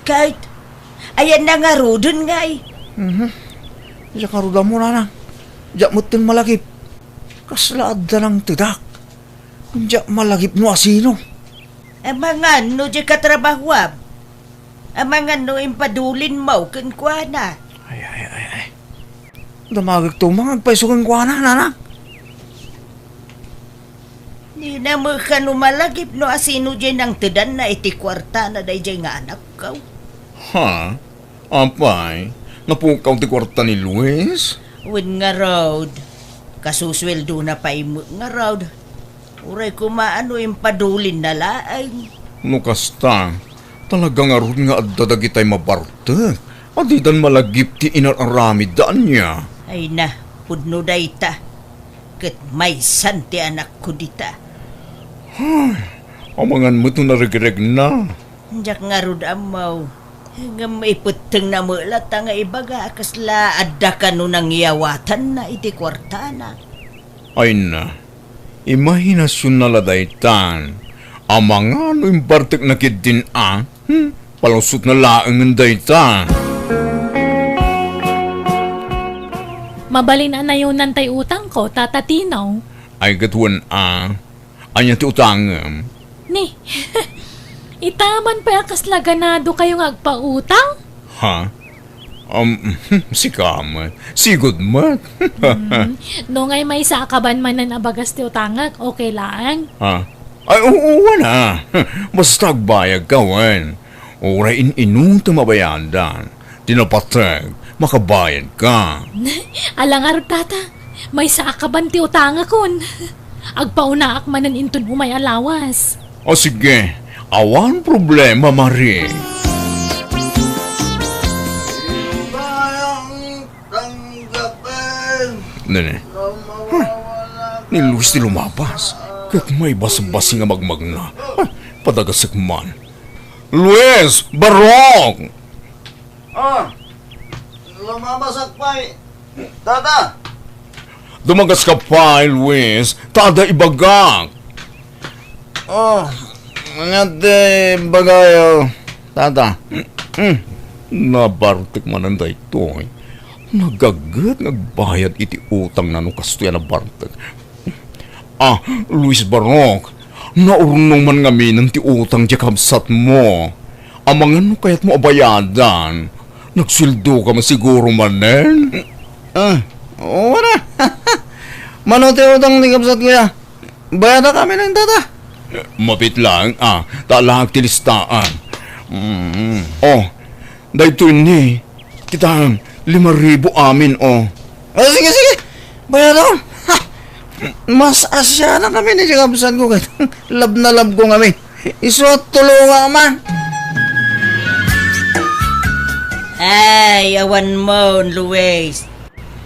Ket, ayan na ngaruden ngay? Mhm. Diak ngarud ammo, Nanang. Diak metten malagip. Kasla adda nangtedak. Diak malagip no asino. Amangan no diay katrabahoam. Amangan no impadulinmo kenkuana. Ay, ay, ay, ay. Damagekto nga agpayso kenkuana, Nanang. Dina met kano malagip no asino diay nangtedanna iti kuartana daydiay nga anakko. Ha? Apay, napukaw ti kuarta ni Luis? Wen ngarud. Kasusueldona pay met ngarud. Uray koma no impadulinna laeng. No kasta, talaga ngarud nga adda dagitay mabartek a didan malagip ti inar-aramidda ania. Ay na, pudno dayta. Ket maysan ti anakko dita. Ay, amangan met no naregregna. Diak ngarud ammo. Ngem ipettengna met latta nga ibaga a kasla adda kano nangyawatanna iti kuartana. Ay na, imahinasionna la daytan. Amangan no imbartekna ketdin a, hmm, palusotna laengen dayta. Mabalin a nayonantay utangko, Tata Tino. Ay, ket wen a. Ania ti utangem? Ni, itaman pay a kasla ganadokayo nga agpautang? Ha? Um, sika met. Sigud met. Hmm. No ngay maysa a kaban manen a bagas ti utangek, okay laeng? Ha? Ay, oo, wen a. Basta agbayadka wen. Uray in-inutem a bayadan. Ti napateg, makabayadka. Ala ngarud, tata. Maysa a kaban ti utangekon. Agpaunaak manen inton umay a lawas. O sige, awan problema, Marie. Nene. Huh. Ni Luis ti lumapas. Ket maibasbasing a magmagna. Huh. Padagasek man. Luis! Barok! Ah, lumabasak pay, tata. Dumagaska pay, Luis, ta adda ibagak. Oh, ania ti ibagayo, tata? Hmm, nabartek manen daytoy. Nagaget nga agbayad iti utangna no kastoy a nabartek. Ah, Luis Barok, naurnong man ngaminen ti utang ti kabsatmo. Amangan no kayatmo a bayadan, nagsueldoka man siguro manen? Ah, oo na. Mano ti utang ti kabsatko ya? Bayadak amin, tata. Mapit lang, ah, ta alaak ti listaan. Mm. Oh, daytoy ni, Kita, lima ribu amin, oh. Ah, sige, sige. Bayadon. Ha! Mas asya na kami ni kabsatko ket love na love ko kami. Isu a tulunga man. Ay, awan mo, Luis.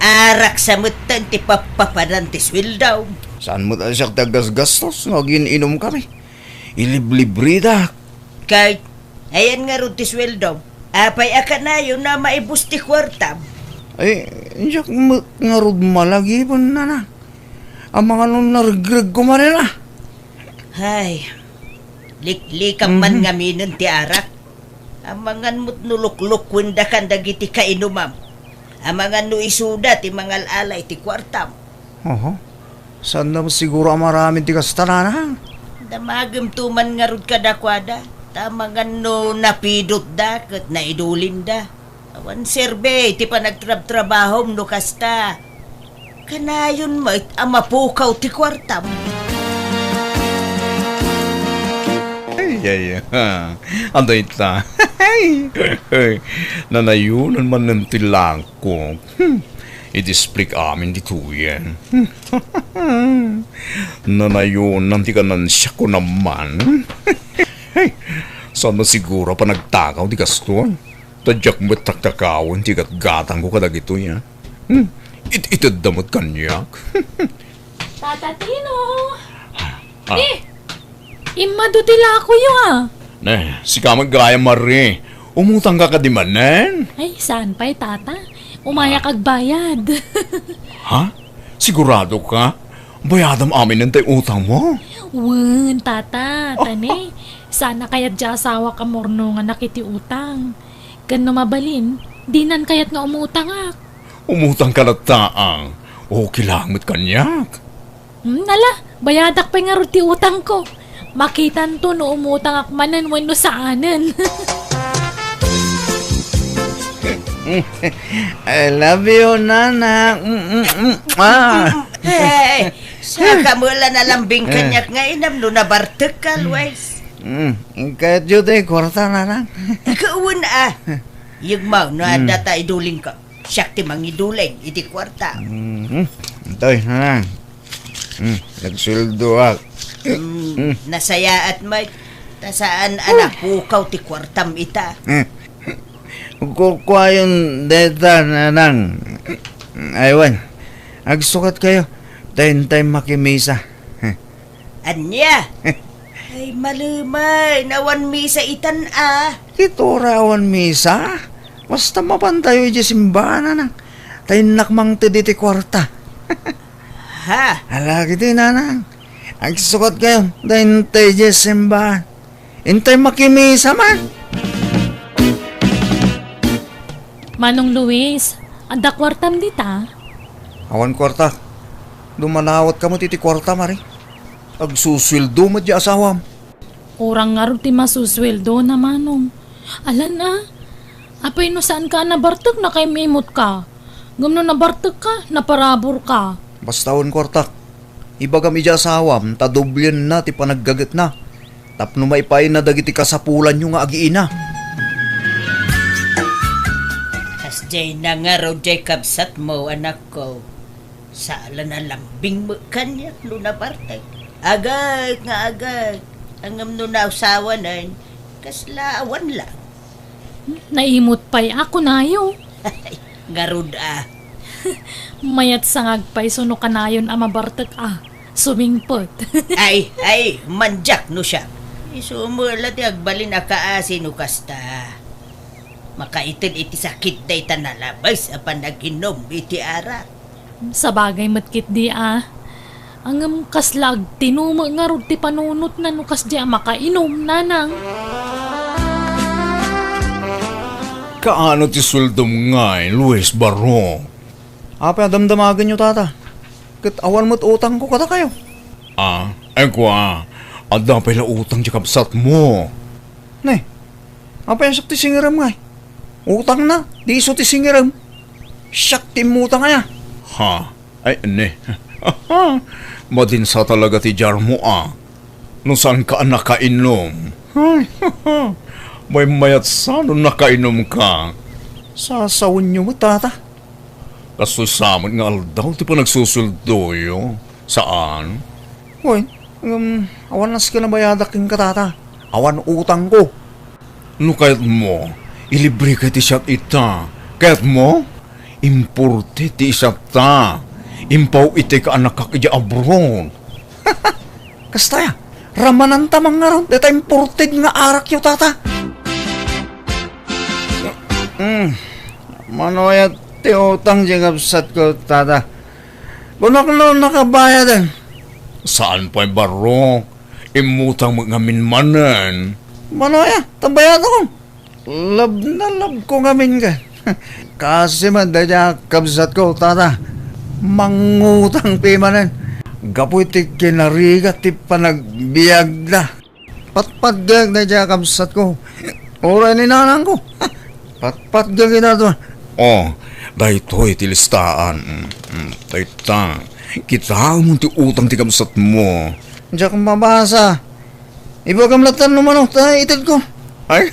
Arak sa metten ti pappapanan ti sueldo. Saan mo tayo siya tagasgastos nga agin-inom kami? Iliblibridak. Kay, ayan ngarud ti sueldo. Apay a kanayon a maibus ti kuartam? Ay, diak met ngarud malagipen, nanang. Amangan no naregreg ko manen a. Hay, liklikam man Mhm. ngaminen ti arak. Amangan met no luklukuendakan dagiti kainumam. Amangan no isuda ti mangal-alay ti kuartam. Oho. Saanna met siguro a maaramid ti kasta, nanang? Damagemto man ngarud kadakuada, ta amangan no napidotda ket naidulinda. Awan serbi ti panagtrabtrabahom no kasta. Kanayon met a mapukaw ti kuartam. Ay, ay, ha. Adda ita. Nanayonan manen ti langkok. Hmm. Iti split amin ditoyen. Nanayonan ti kanansiak ko naman. Hey, saan na siguro a panagtakaw ti kastoy? Ta diak met taktakawen ti gatgatangko kadagitoy, a. Hmm. It-itedda met kaniak. Tata Tino! Ah. Eh, immadu ti lakoyo, a. Ne, sika met gayam, Marie. Umutangka kadi manen? Ay, saan pay, tata? Umayak Ah. agbayad. Ha? Sigurado ka? Bayadam aminen tay utangmo? Wen, tata, ta ne, saan a kayat ti asawak a murnonganak iti utang. Ken no mabalin, dinan kayat nga umutangak. Umutangka latta, a. Okay lang met kaniak. Hmm, ala, bayadak pay ngarud ti utangko. Makitanto no umutangak manen wenno saanen. I love you, nanang. Mm, mm, mm. Ah. Hey, saka mo la nalambing Eh. kaniak nga inam no nabartek ka, Luis. Mm, kayatyo ti kuarta, nanang? Ikaw, a. Yegmaw, no Mm. adda ta iduling ka. Siak ti mangiduling iti kuarta. Mhm. Intoy, ha? Hmm, nagsueldoak. Hmm, Hmm. nasayaat met. Ta saan a napukaw ti kuartam ita. Hmm. Kukuayon dayta, nanang. Aywan. Agsukat kayo. Ta intay makimisa. Ania? Ay, malemay, awan misa itan a. Iti ura awan misa? Basta mapantayo idiay simbahan, nanang. Ta innak mangted iti kuarta. Ha? Ala, kiti, nanang. Agsukat kayo, dayta idiay simbahan. Intay makimisa man. Manong Luis, adda kuartam dita? Awan kuarta. Dumanawat kamo ti, ti kuarta, Mari. Agsusueldo met ti asawam. Kurang ngarud ti masusueldona, Manong. Alan a, Apay no saanka a nabartek, nakaim-imutka. Ngem no nabartekka, naparaburka. Basta awan kuartak. Ibagam idiay asawam ta doblienna ti panaggagetna tapno maipaayna dagiti kasapulanyo nga agiina. Kasdiay nangarud diay kabsatmo, anakko. Saan la, nalambing met kaniak no nabartek. Agek nga agek. Ngem no nausawanen, kasla awan lang. Naimut pay a kunayo. Ngarud a. Mayat sa nga agpayso no kanayon a mabartek a sumingpet. Ay, ay, mandiak no siak. Isu met la ti agbalin a kaasi no kasta. Makaited iti sakit dayta nalabes a panaginum iti arak. Sabagay met ketdi a. Ngem kasla agtinumo ngarud ti panunotna no kasdi a makainum, nanang. Kaano ti sueldom ngay, Luis Barok? Apay a damdamagenyo, tata? Ket awan met utangko kadakayo. Ah, ay kua, adda pay la utang ti kabsatmo. Ne, apay a siak ti singirem ngay? Utangna, di isu ti singirem. Siak ti immutang aya. Ha? Ay, ne. Madinsa talaga ti diarmo a. No saanka a nakainum. Ay, maymayat sa no nakainumka. Sasawenyo met, tata. Kastoy sa met nga aldaw ti panagsusueldoyo. Saan? Wen, ngem awan nasken a bayadak kenka, tata. Awan utangko. No kayatmo, ilibreka iti siat ita. Kayatmo? Imported ti isiatta. Impaw-itek a annakak idiay abroad. Kasta aya, ramananta mangngarud dayta imported nga arakyo, tata. Hmm, mano aya ti utang ti kabsatko, tata? Kunak no nakabayaden. Saan pay, Barok? Immutang met ngamin manen. Mano aya, ta bayadakon. Love na love ko ngamin ka. Kaasi met dayta a kabsatko, tata. Mangutang pay manen. Gapu iti kinarigat ti panagbiagda. Patpatgek dayta a kabsatko. Uray ni nanangko. Patpatgek ita to. Oh, daytoy ti listaan. Mm, mm, dayta. Kitaem ti utang ti kabsatmo. Diak mabasa. Ibagam latta no mano ta itedko. Ay,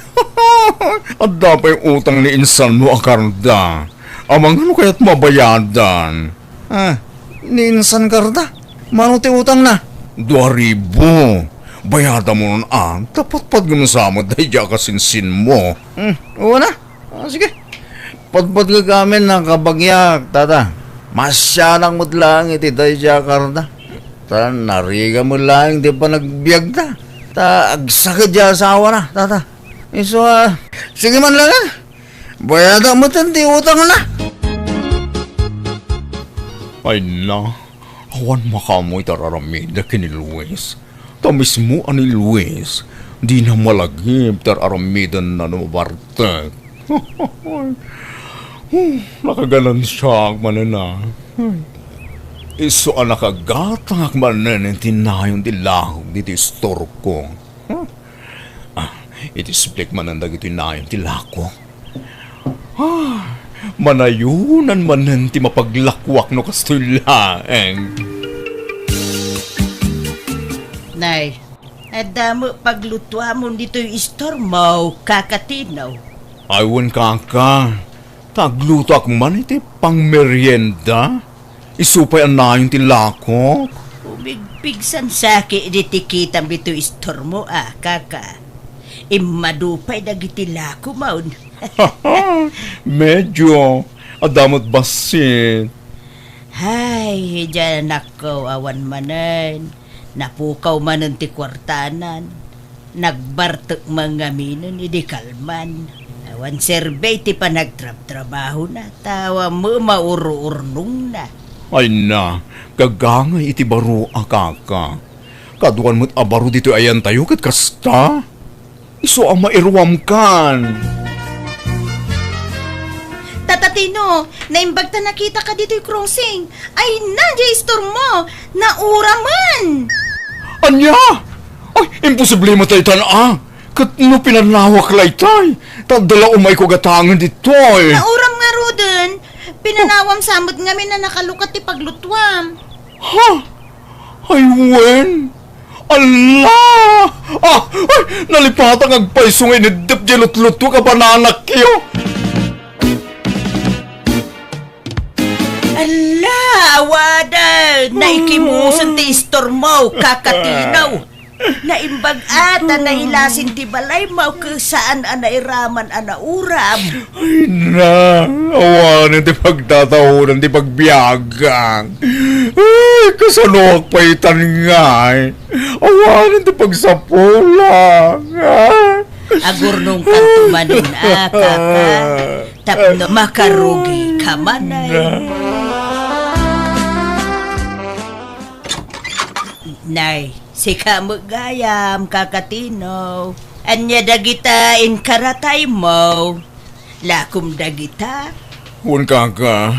adda pay utang ni insanmo a karda. Amangan no kayatmo a bayadan. Ah, ni insan karda? Mano ti utangna? Dua ribu. Bayadamon a, ta patpatgem sa met dayta a kasinsinmo. Hmm, wen a. Ah, sige. Patpatgek amin a kabagiak, tata. Masianak met laeng iti dayta a karda. Ta narigat met laeng ti panagbiagda. Ta agsakit ti asawana, tata. Isu a, sige man laeng. Bayadak met ti utangna. Ay na, awan makaammo iti ar-aramidek ken ni Luis. Ta mismo a ni Luis, dina malagip ti ar-aramidenna no mabartek. Hmm, nakaganansiaak manen a. Isu a nakagatangak manen iti nayon ti lakok ditoy istorko. Ah, iti siplik manen dagitoy nayon ti lakok. Ah, manayonan manen ti mapaglakuak no kastoy laeng. Nay, adda met paglutuamon ditoy istormo, Kaka Tino? Ay, wen, kaka. Ta aglutoak man iti pangmerienda. Isu pay a nayon ti lakok. Umigpigsan saki idi ti kitam ditoy istormo a, kaka. Immadu pay dagiti lakomon. Medyo. Adda met bassit. Hay, idiay anakko, awan manen. Napukaw manen ti kuartanan. Nagbartek man ngaminen idi kalman. Awan serbi ti panagtrabtrabahona, ta awan met maururnongna. Ay na, gagangay iti baro a kaka. Kaduan met a baro ditoy ayantayo ket kasta. Isu a mairuamkan. Tata Tino, naimbag ta nakitaka ditoy crossing. Ay na, diay istormo. Nauramen! Ania? Ay, imposible met daytan a. Ket no pinanawak laytay, ta adda la umayko gatangen ditoy. Nauram ngaruden, pinanawam sa met ngamin a nakalukat ti paglutuam. Ha? Ay, wen? Ala! Ah, ay, nalipatang agpayso nga ineddep diay lutlutuek a bananakyo. Ala, awanen! Naikimusen ti istormo, kakatinaw! Naimbag a ta nailasin ti balaymo ket saan a nairaman a nauram. Ay na, awanen ti pagtataonan ti pagbiagak. Ay, kasanoak pay tan ngay? Awanen ti pagsapulak. Ah. Agurnongkanto manen a, kaka, tapno makarugika manen. Nay, sika met gayam, kakatinaw. Ania dagita inkarataymo? Lakom dagita? Wen, kaka,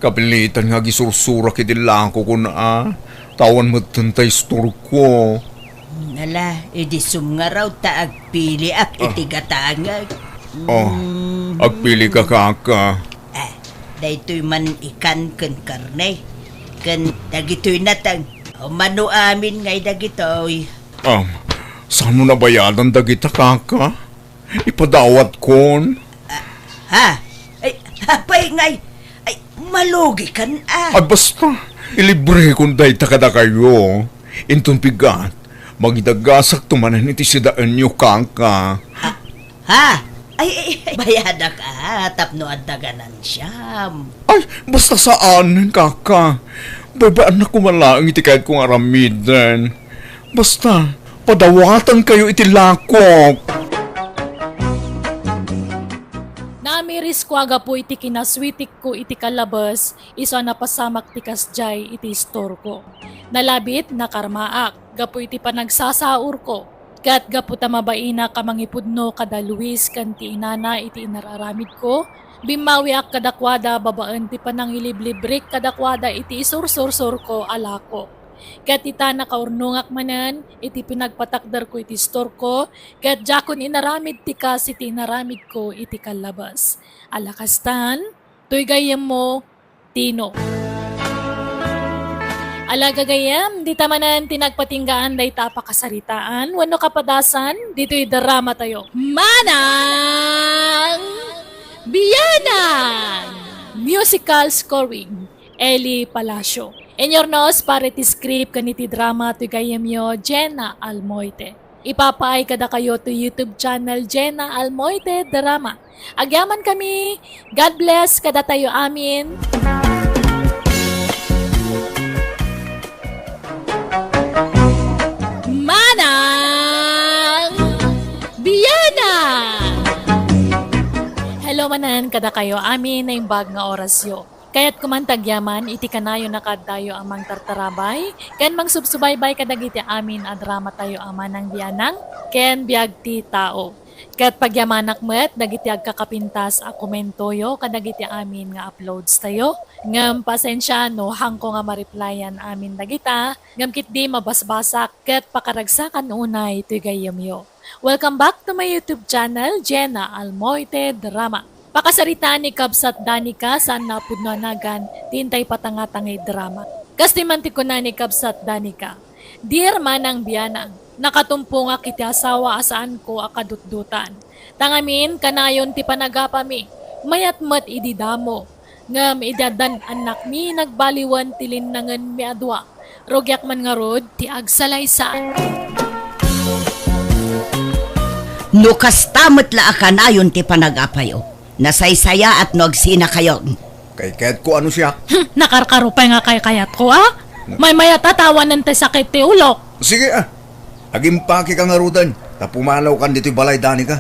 kapilitan nga agisursurak iti lakokon a, ta awan metten ta istorko. Ala, idi sumngarud ta agpiliak iti gatangek. Oh, agpilika, kaka. Ah, daytoy man ikan ken karne, ken dagitoy nateng. Umano amin ngay dagitoy. Um, saan mo nabayadan dagita, kaka? Ipadawatkon. Ah, ha? Ay, apay ngay? Ay, malugikan a. Ay, basta, ilibrekon dayta kadakayo. Inton bigat, mangidagasakto manen iti sidaenyo, kaka. Ah, ha? Ay, ay, ay, bayadak a, tapno adda ganansiam. Ay, basta saan, kaka. Baybay-annak koma laeng iti kayatko nga aramiden. Basta, padawatankayo iti lakok. Naamirisko a gapu iti kinaswitikko iti kallabes, isu a napasamak ti kasdiay iti istorko. Nalabit, nakarmaak gapu iti panagsasaurko. Ket gapu ta mabainak a mangipudno kada Luis ken ti inana iti inar-aramidko, bimmawiak kadakuada babaen ti panangiliblibrik kadakuada iti isursursurko a lakok. Ket ita, nakaurnongak manen iti pinagpatakderko iti istorko, ket diakon inaramid ti kas iti inaramidko iti kallabes. Ala kastan, toy gayyemmo, Tino. Ala gagayyem, dita manen ti nagpatinggaan dayta a pakasaritaan wenno kapadasan ditoy dramatayo. Manang Bianang! Musical scoring, Eli Palacio. Inyurnos para iti script ken iti drama toy gayyemyo, Jenna Almoite. Ipapaay kadakayo ti YouTube channel Jenna Almoite Drama. Agyamankami. God bless kadatayo amin. Manang Bianang! Hello manen kadakayo amin, naimbag nga orasyo. Kayatko man ti agyaman iti kanayon a kaaddayo a mangtartarabay ken mangsubsubaybay kadagiti amin a dramatayo a Manang Bianang ken Biag ti Tao. Ket pagyamanak met dagiti agkakapintas a komentoyo kadagiti amin nga uploadstayo. Ngem pasensia no haanko nga ma-replyan amin dagita, ngem ketdi mabasbasak ket pakaragsakan unay toy gayyemyo. Welcome back to my YouTube channel, Jenna Almoite Drama. Pakasaritaan ni Kabsat Danica, saan a pudno a nagan, ti intay patangatangay drama. Kastoy man ti kuna ni Kabsat Danica, "Dear Manang Bianang, nakatumpongak iti asawa a saanko a kadutdotan. Ta ngamin, kanayon ti panagapami, mayat met idi damo. Ngem idi addan annakmi, nagbaliwen ti linnangenmi a dua. Rugiak man ngarud ti agsalaysay." No kasta met la a kanayon ti panagapayo, nasaysayaat no agsinakayon. Kaykayatko a no siak. Hmm, nakarkaro pay nga kaykayatko, a? Maymayat a ta awanen ti sakit ti ulok. Sige, a. Agimpakika ngaruden, ta pumanawkan ditoy balay, Danica.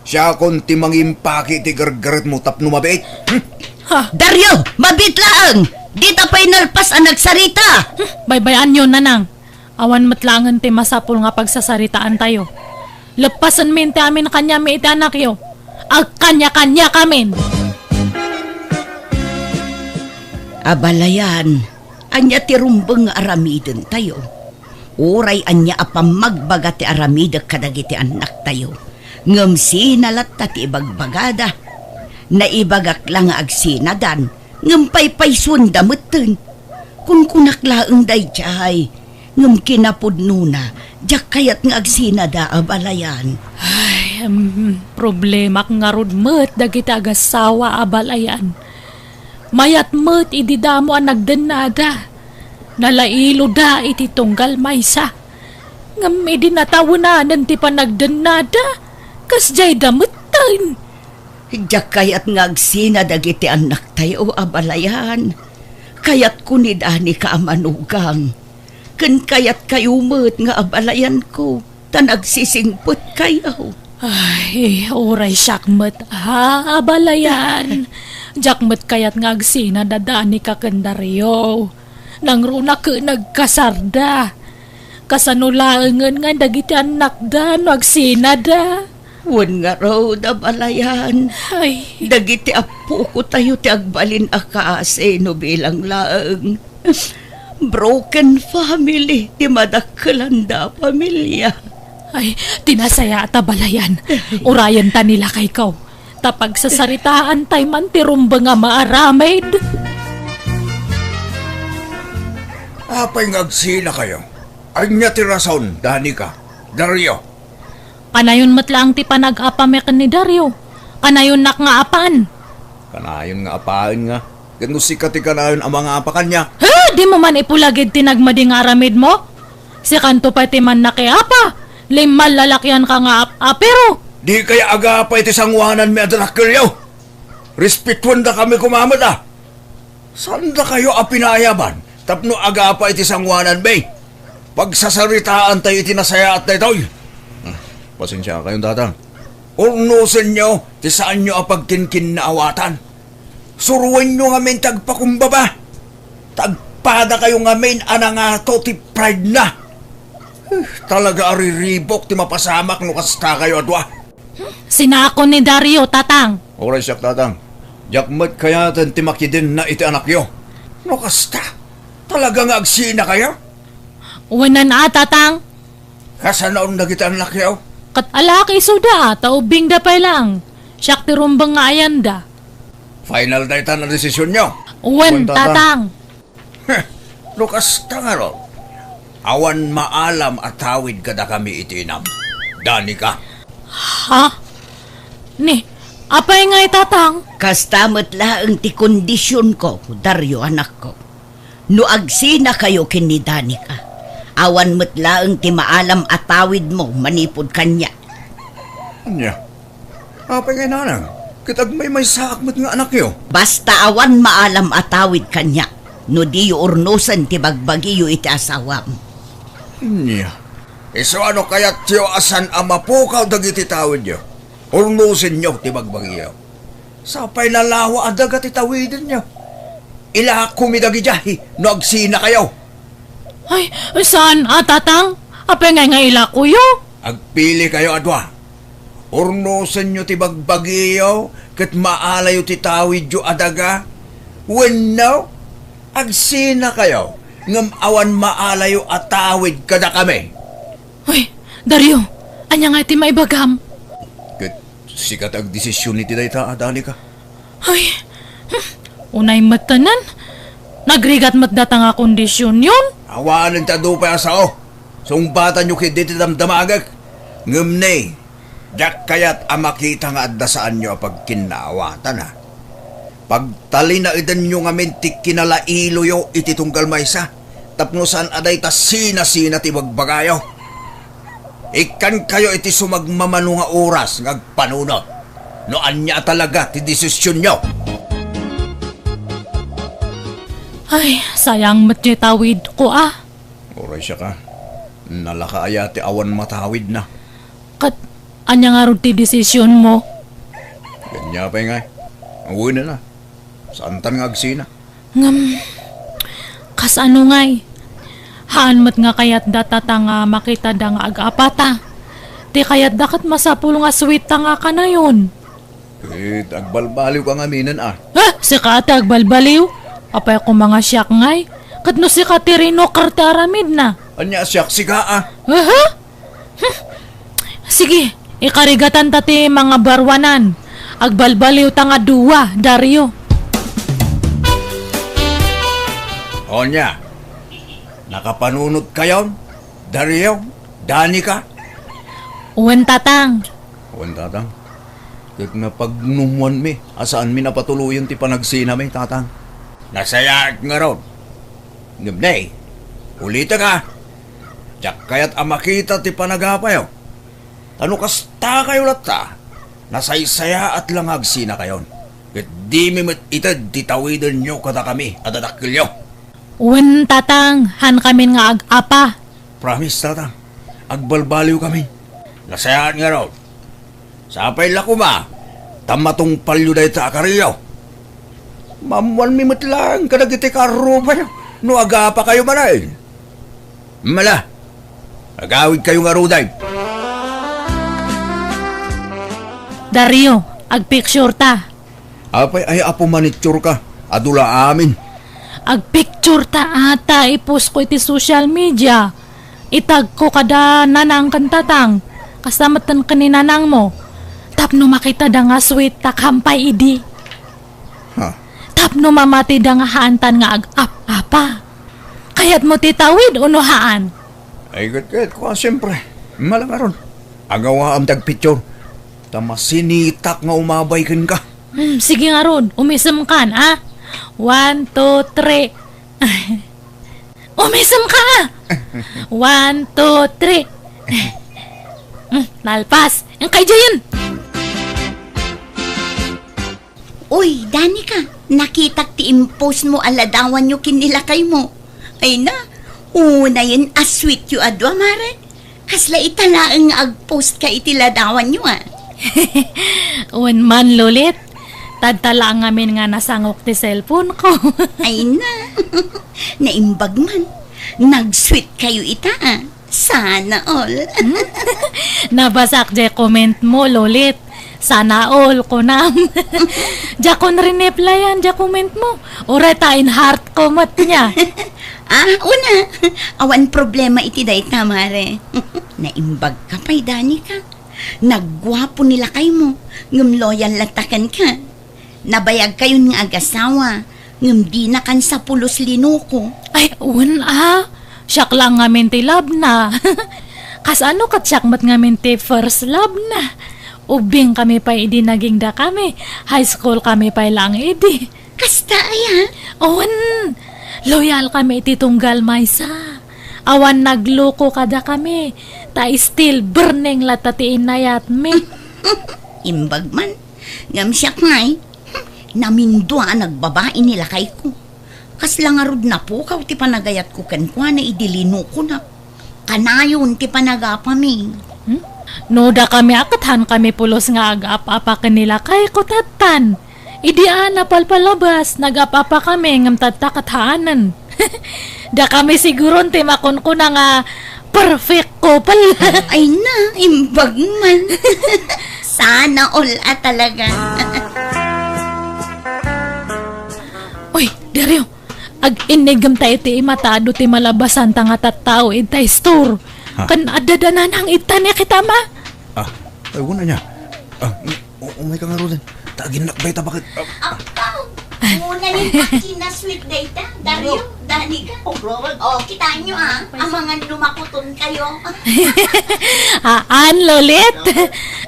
Siakon ti mangimpaki iti gargaretmo tapno mabiit. Hmm? Ha? Dario, mabiit laeng! Dita pay nalpas a nagsarita! Hmm, baybay-anyo, Nanang. Awan met laengen ti masapul nga pagsasaritaantayo. Leppasenmi ti amin a kaniami iti anakyo. Agkaniakaniakamin! Abalayan, ania ti rumbeng nga aramidentayo? Uray ania a pammagbaga ti aramidek kadagiti annaktayo, Ngem sina latta ti ibagbagada? Naibagak la nga agsinadan, ngem paypaysuanda metten. Kunkunak laeng daydiay, ngem kinapudnona, diak kayat nga agsinada, abalayan. Ay, em, problemak ngarud met dagiti agassawa, abalayan. Mayat met idi damo a nagdennada. Nalailoda iti tunggal maysa. Ngem idi natawenanen ti panagdennada, kasdiayda metten. Diak kayat nga agsina dagiti annaktayo, abalayan. Kayatko ni Danica a manugang. Ken kayatkayo met nga abalayanko, ta nagsisingpetkayo. Ay, uray siak met, ha, abalayan. Diak met kayat nga agsina da Danica ken Dario. Nangruna ket nagkasarda. Kasano laengen nga dagiti annakda no agsinada? Wen ngarud, abalayan. Ay. Dagiti appoko tayo ti agbalin a kaasi no bilang laeng. Broken family ti madakkelanda a pamilia. Ay, ti nasayaat, abalayan. Urayenta ni lakayko. Ta pagsasaritaantay man ti rumbeng a maaramid. Apay nga agsinakayo? Ania ti rason, Danica, Dario? Kanayon met laeng ti panag-apami ken ni Dario. Kanayonnak nga apan. Kanayon nga apaen nga. Ket no sika ti kanayon a mangapa kaniak. Ha? Dimo man ipulagid ti nagmadi nga aramidmo? Sikanto pay ti mannakiapa. Limmalalakianka nga ap-, apero. Dikay agapa iti sangoananmi a dakkelyo. Respetuendakami koma met a. Saandakayo a pinayaban tapno agapa iti sangoananmi. Pagsasaritaantayo iti nasayaat daytoy. Ah, pasensiakayon, Tatang. Urnosenyo ti saanyo a pagkinkinnaawatan. Suroenyo ngamin ti agpakumbaba. Ta agpadakayo ngamin a nangato ti pride na. Eh, talaga a riribuk ti mapasamak no kastakayo a dua. Sinako ni Dario, Tatang. Uray siak, Tatang. Diak met kayaten ti makidenna iti anakyo. No kasta, talaga nga agsinakayo? Wen a, Tatang. Kasano dagiti annakyo? Ket alak isuda, ta ubbingda pay laeng. Siak ti rumbeng nga ayanda. Final dayta a desisionyo? Wen, Wen, Tatang. Tatang. Heh, no kasta ngarud, awan maalam a tawid kadakami iti inam. Danica. Ha? Ni, apay ngay, Tatang? Kasta met laeng ti kondisionko, Dario, anakko. No agsinakayo ken ni Danica, awan met laeng ti maalam a tawidmo manipud kaniak. Ania? Apay ngay, Nanang? Ket agmaymaysaak met nga anakyo. Basta awan maalam a tawid kaniak no diyo urnosen ti bagbagiyo iti asawam. Ania? Isu a no kayatyo a saan a mapukaw dagiti tawidyo, urnosenyo ti bagbagiyo. Sapay nalawa a daga ti tawidenyo. Ilakomi dagidiay no agsinakayo. Ay, saan a, Tatang? Apay ngay nga ilakoyo? Agpilikayo a dua. Urnosenyo ti bagbagiyo ket maalayo ti tawidyo a daga. Wenno, agsinakayo ngem awan maalayo a tawid kadakami. Uy, Dario, ania ngay ti maibagam? Ket sika ti agdesision iti dayta a, Danica. Ay, hmm, unay met tanan. Nagrigat met data nga kondisionyon. Awanen ti adu pay a sao. Sungbatanyo ketdi ti damdamagek. Ngem ne, diak kayat a makita nga adda saanyo a pagkinnaawatan, a. Pagtalinaedanyo ngamin ti kinalailoyo iti tunggal maysa, tapno saan a dayta sinasina ti bagbagayo. Ikkankayo iti sumagmamano nga oras nga agpanunot no ania a talaga ti desisionyo. Ay, sayang met ti tawidko, a. Uray siak a. Nalaka aya ti awan matawidna? Ket ania ngarud ti desisionmo? Ania pay ngay? Awanen a. Saantan nga agsina. Ngem, kasano ngay? Haan met nga kayatda data nga makitada nga ag-apata. Ti kayatda ket masapul nga sweet ta nga kanayon. Ket agbalbaliwka ngaminen a. Ah, sika ti agbalbaliw? Apay koma nga siak ngay? Ket no sika ti rinukar ti aramidna. Ania, siak sika a? Aha? Hmm. Sige, Ikarigatanta ti mangabaruanan. Agbalbaliwta nga dua, Dario. Onya, nakapanunotkayon, Dario, Danica? Wen, Tatang. Wen, Tatang. Ket napagnumwanmi a saanmi napatuloyen ti panagsinami, Tatang. Nasayaat ngarud. Ngem ne, ulitek a, diak kayat a makita ti panagapayo. Ta no kastakayo latta, nasaysayaat la nga agsinakayon, ket dimi met ited ti tawidenyo kadakami a dadakkelyo. Wen, Tatang, haankamin nga ag-apa. Promise, Tatang, agbalbaliwkami. Nasayaat ngarud. Sapay la koma ta matungpalyo dayta a kariyo. Maammoanmi met laeng kadagiti kaarrupayo no agapakayo manen. Mala, agawidkayo ngaruden. Dario, agpicture ta. Apay, ay, apo, manicure ka. Adu la amin. Agpicture ta ata, i-post ko iti social media. Itag ko kada nanang ken tatang. Kasta met ken ni nanang mo. Tapno makitada nga sweet ta kampay idi. Ha? Tapno mamatida nga haantan nga ag-ap-apa. Kayatmo ti tawid, uno haan? Ay, ket, ket, kua, siyempre. Malangaron. Agawaam ti agpicture. Ta masinitak nga umabay kenka. Hmm, sige ngarud, umisemkan, a? One, two, three. Umisemka, a? One, two, three. Hmm, nalpas. Inkay diayen. Uy, Danica, nakitak ti impost mo a ladawanyo ken ni lakaymo. Ay na, unayen a sweet yo a dua, mare. Kasla ita laeng nga agpost ka iti ladawanyo, a. Wen man, Lolit. Tadta la ngamin nga nasangok ti cellphone ko. Ay na. Naimbag man. Nag-sweet kayo ita, a. Sana all. Hmm? Nabasak jay comment mo, Lolit. Sana all, kunam. Diakon rineplyan jay comment mo. Uray ta in-heart ko met nia. Ah, una. Awan problema iti dayta, mare. Naimbag ka pay, Danica. Nagguapo ni lakaymo, ngem loyal latta kenka. Nabayagkayon nga agasawa, ngem dinakan sa pulos linuko. Ay, wen a. Siak laeng ngamin ti love na. Kasano ket siak met ngamin ti first love na? Ubbing kami pay idi nagingda kami. High school kami pay laeng idi. Kasta aya? Wen, loyal kami iti tunggal maysa. Awan nagluko kadakami, ta still burning latta ti inayatmi. Imbag man. Ngem siak ngay, namindua a nagbabai ni lakayko. Kasla ngarud napukaw ti panagayatko kenkuana idi linukona. Kanayon ti panagapami. Hmm? No dakami a ket haankami pulos nga ag-ap-apa ken ni lakayko tattan. Idi a napalpalabas, nag-ap-apa kami ngem tatta ket haanen. Dakami siguron ti makunkuna nga perfect couple. Ay na, imbag man. Sana all a talaga. Uy, Dario, ag-innigem ta iti ima ta adu ti malabasanta nga tattao ita store. Ha? Ken adda da nanang ita ni kita ma? Ah, ay, wala niya. Ah, U-, umay ka ngaruden. Ta aginnak dayta baket. Apaw! Unayen a kinasweet dayta, Dario, Danica. Oh, Florence. Oh, kitaenyo, a. Amangan no makuton kayo. Haan, Lolit?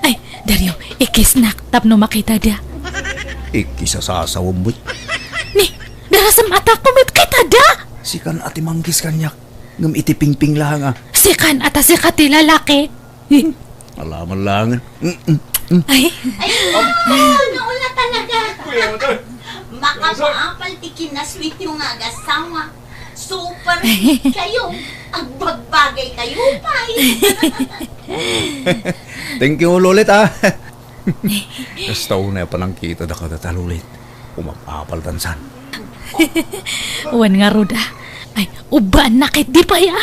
Ay, Dario, i-kissnak tapno makitada. I-kiss a sasawem met. Ni, darasem a ta ket makitada. Sikan a ti mang-kiss kaniak, ngem iti pingping laeng a. Sikan a ta sika ti lalaki. Ala man laengen. Mm, mm, mm. Ay. Ay, nauna talaga. Makapaapal ti kinasweet yo nga agasawa. Super sweet kayo. Agbagbagay kayo, pay. Thank you, Lolit, a. Kasta unay a panangkitadaka dita, Lolit. Umapapal tansan. Wen ngarud a. Ay, ubbaanna ketdi pay a.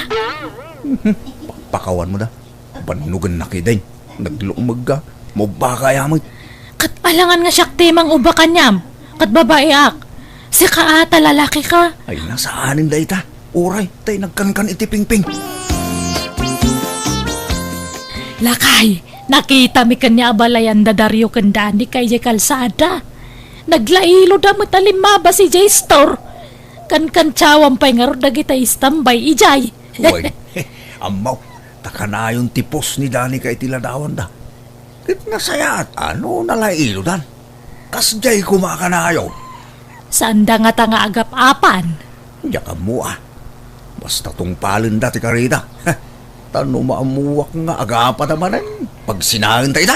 Pakpakawanmo da. Bannogenna ketdin. Naglumeg ka. Maubba ka aya met. Ket alangan nga siak ti mang-ubba kaniam. Ket babaiak. Sika a ta lalakika. Ay, na saanen dayta. Uray, ta inagkankan iti pingping. Lakay, Nakitami ken ni abalayan da Dario ken Danica idiay kalsada. Naglailoda met a limmabas idiay store. Kankantiawam pay ngarud dagiti istambay idiay. Uy, ammo, ta kanayon ti pos ni Danica iti ladawanda. Ket nasayaat a no nalailodan. Kasdiay koma a kanayon. Saanda ngata nga agap-apan. Diak ammo a. Basta tungpalenda ti karida. Ta no maammuak nga agapada manen, pagsinaenta ida.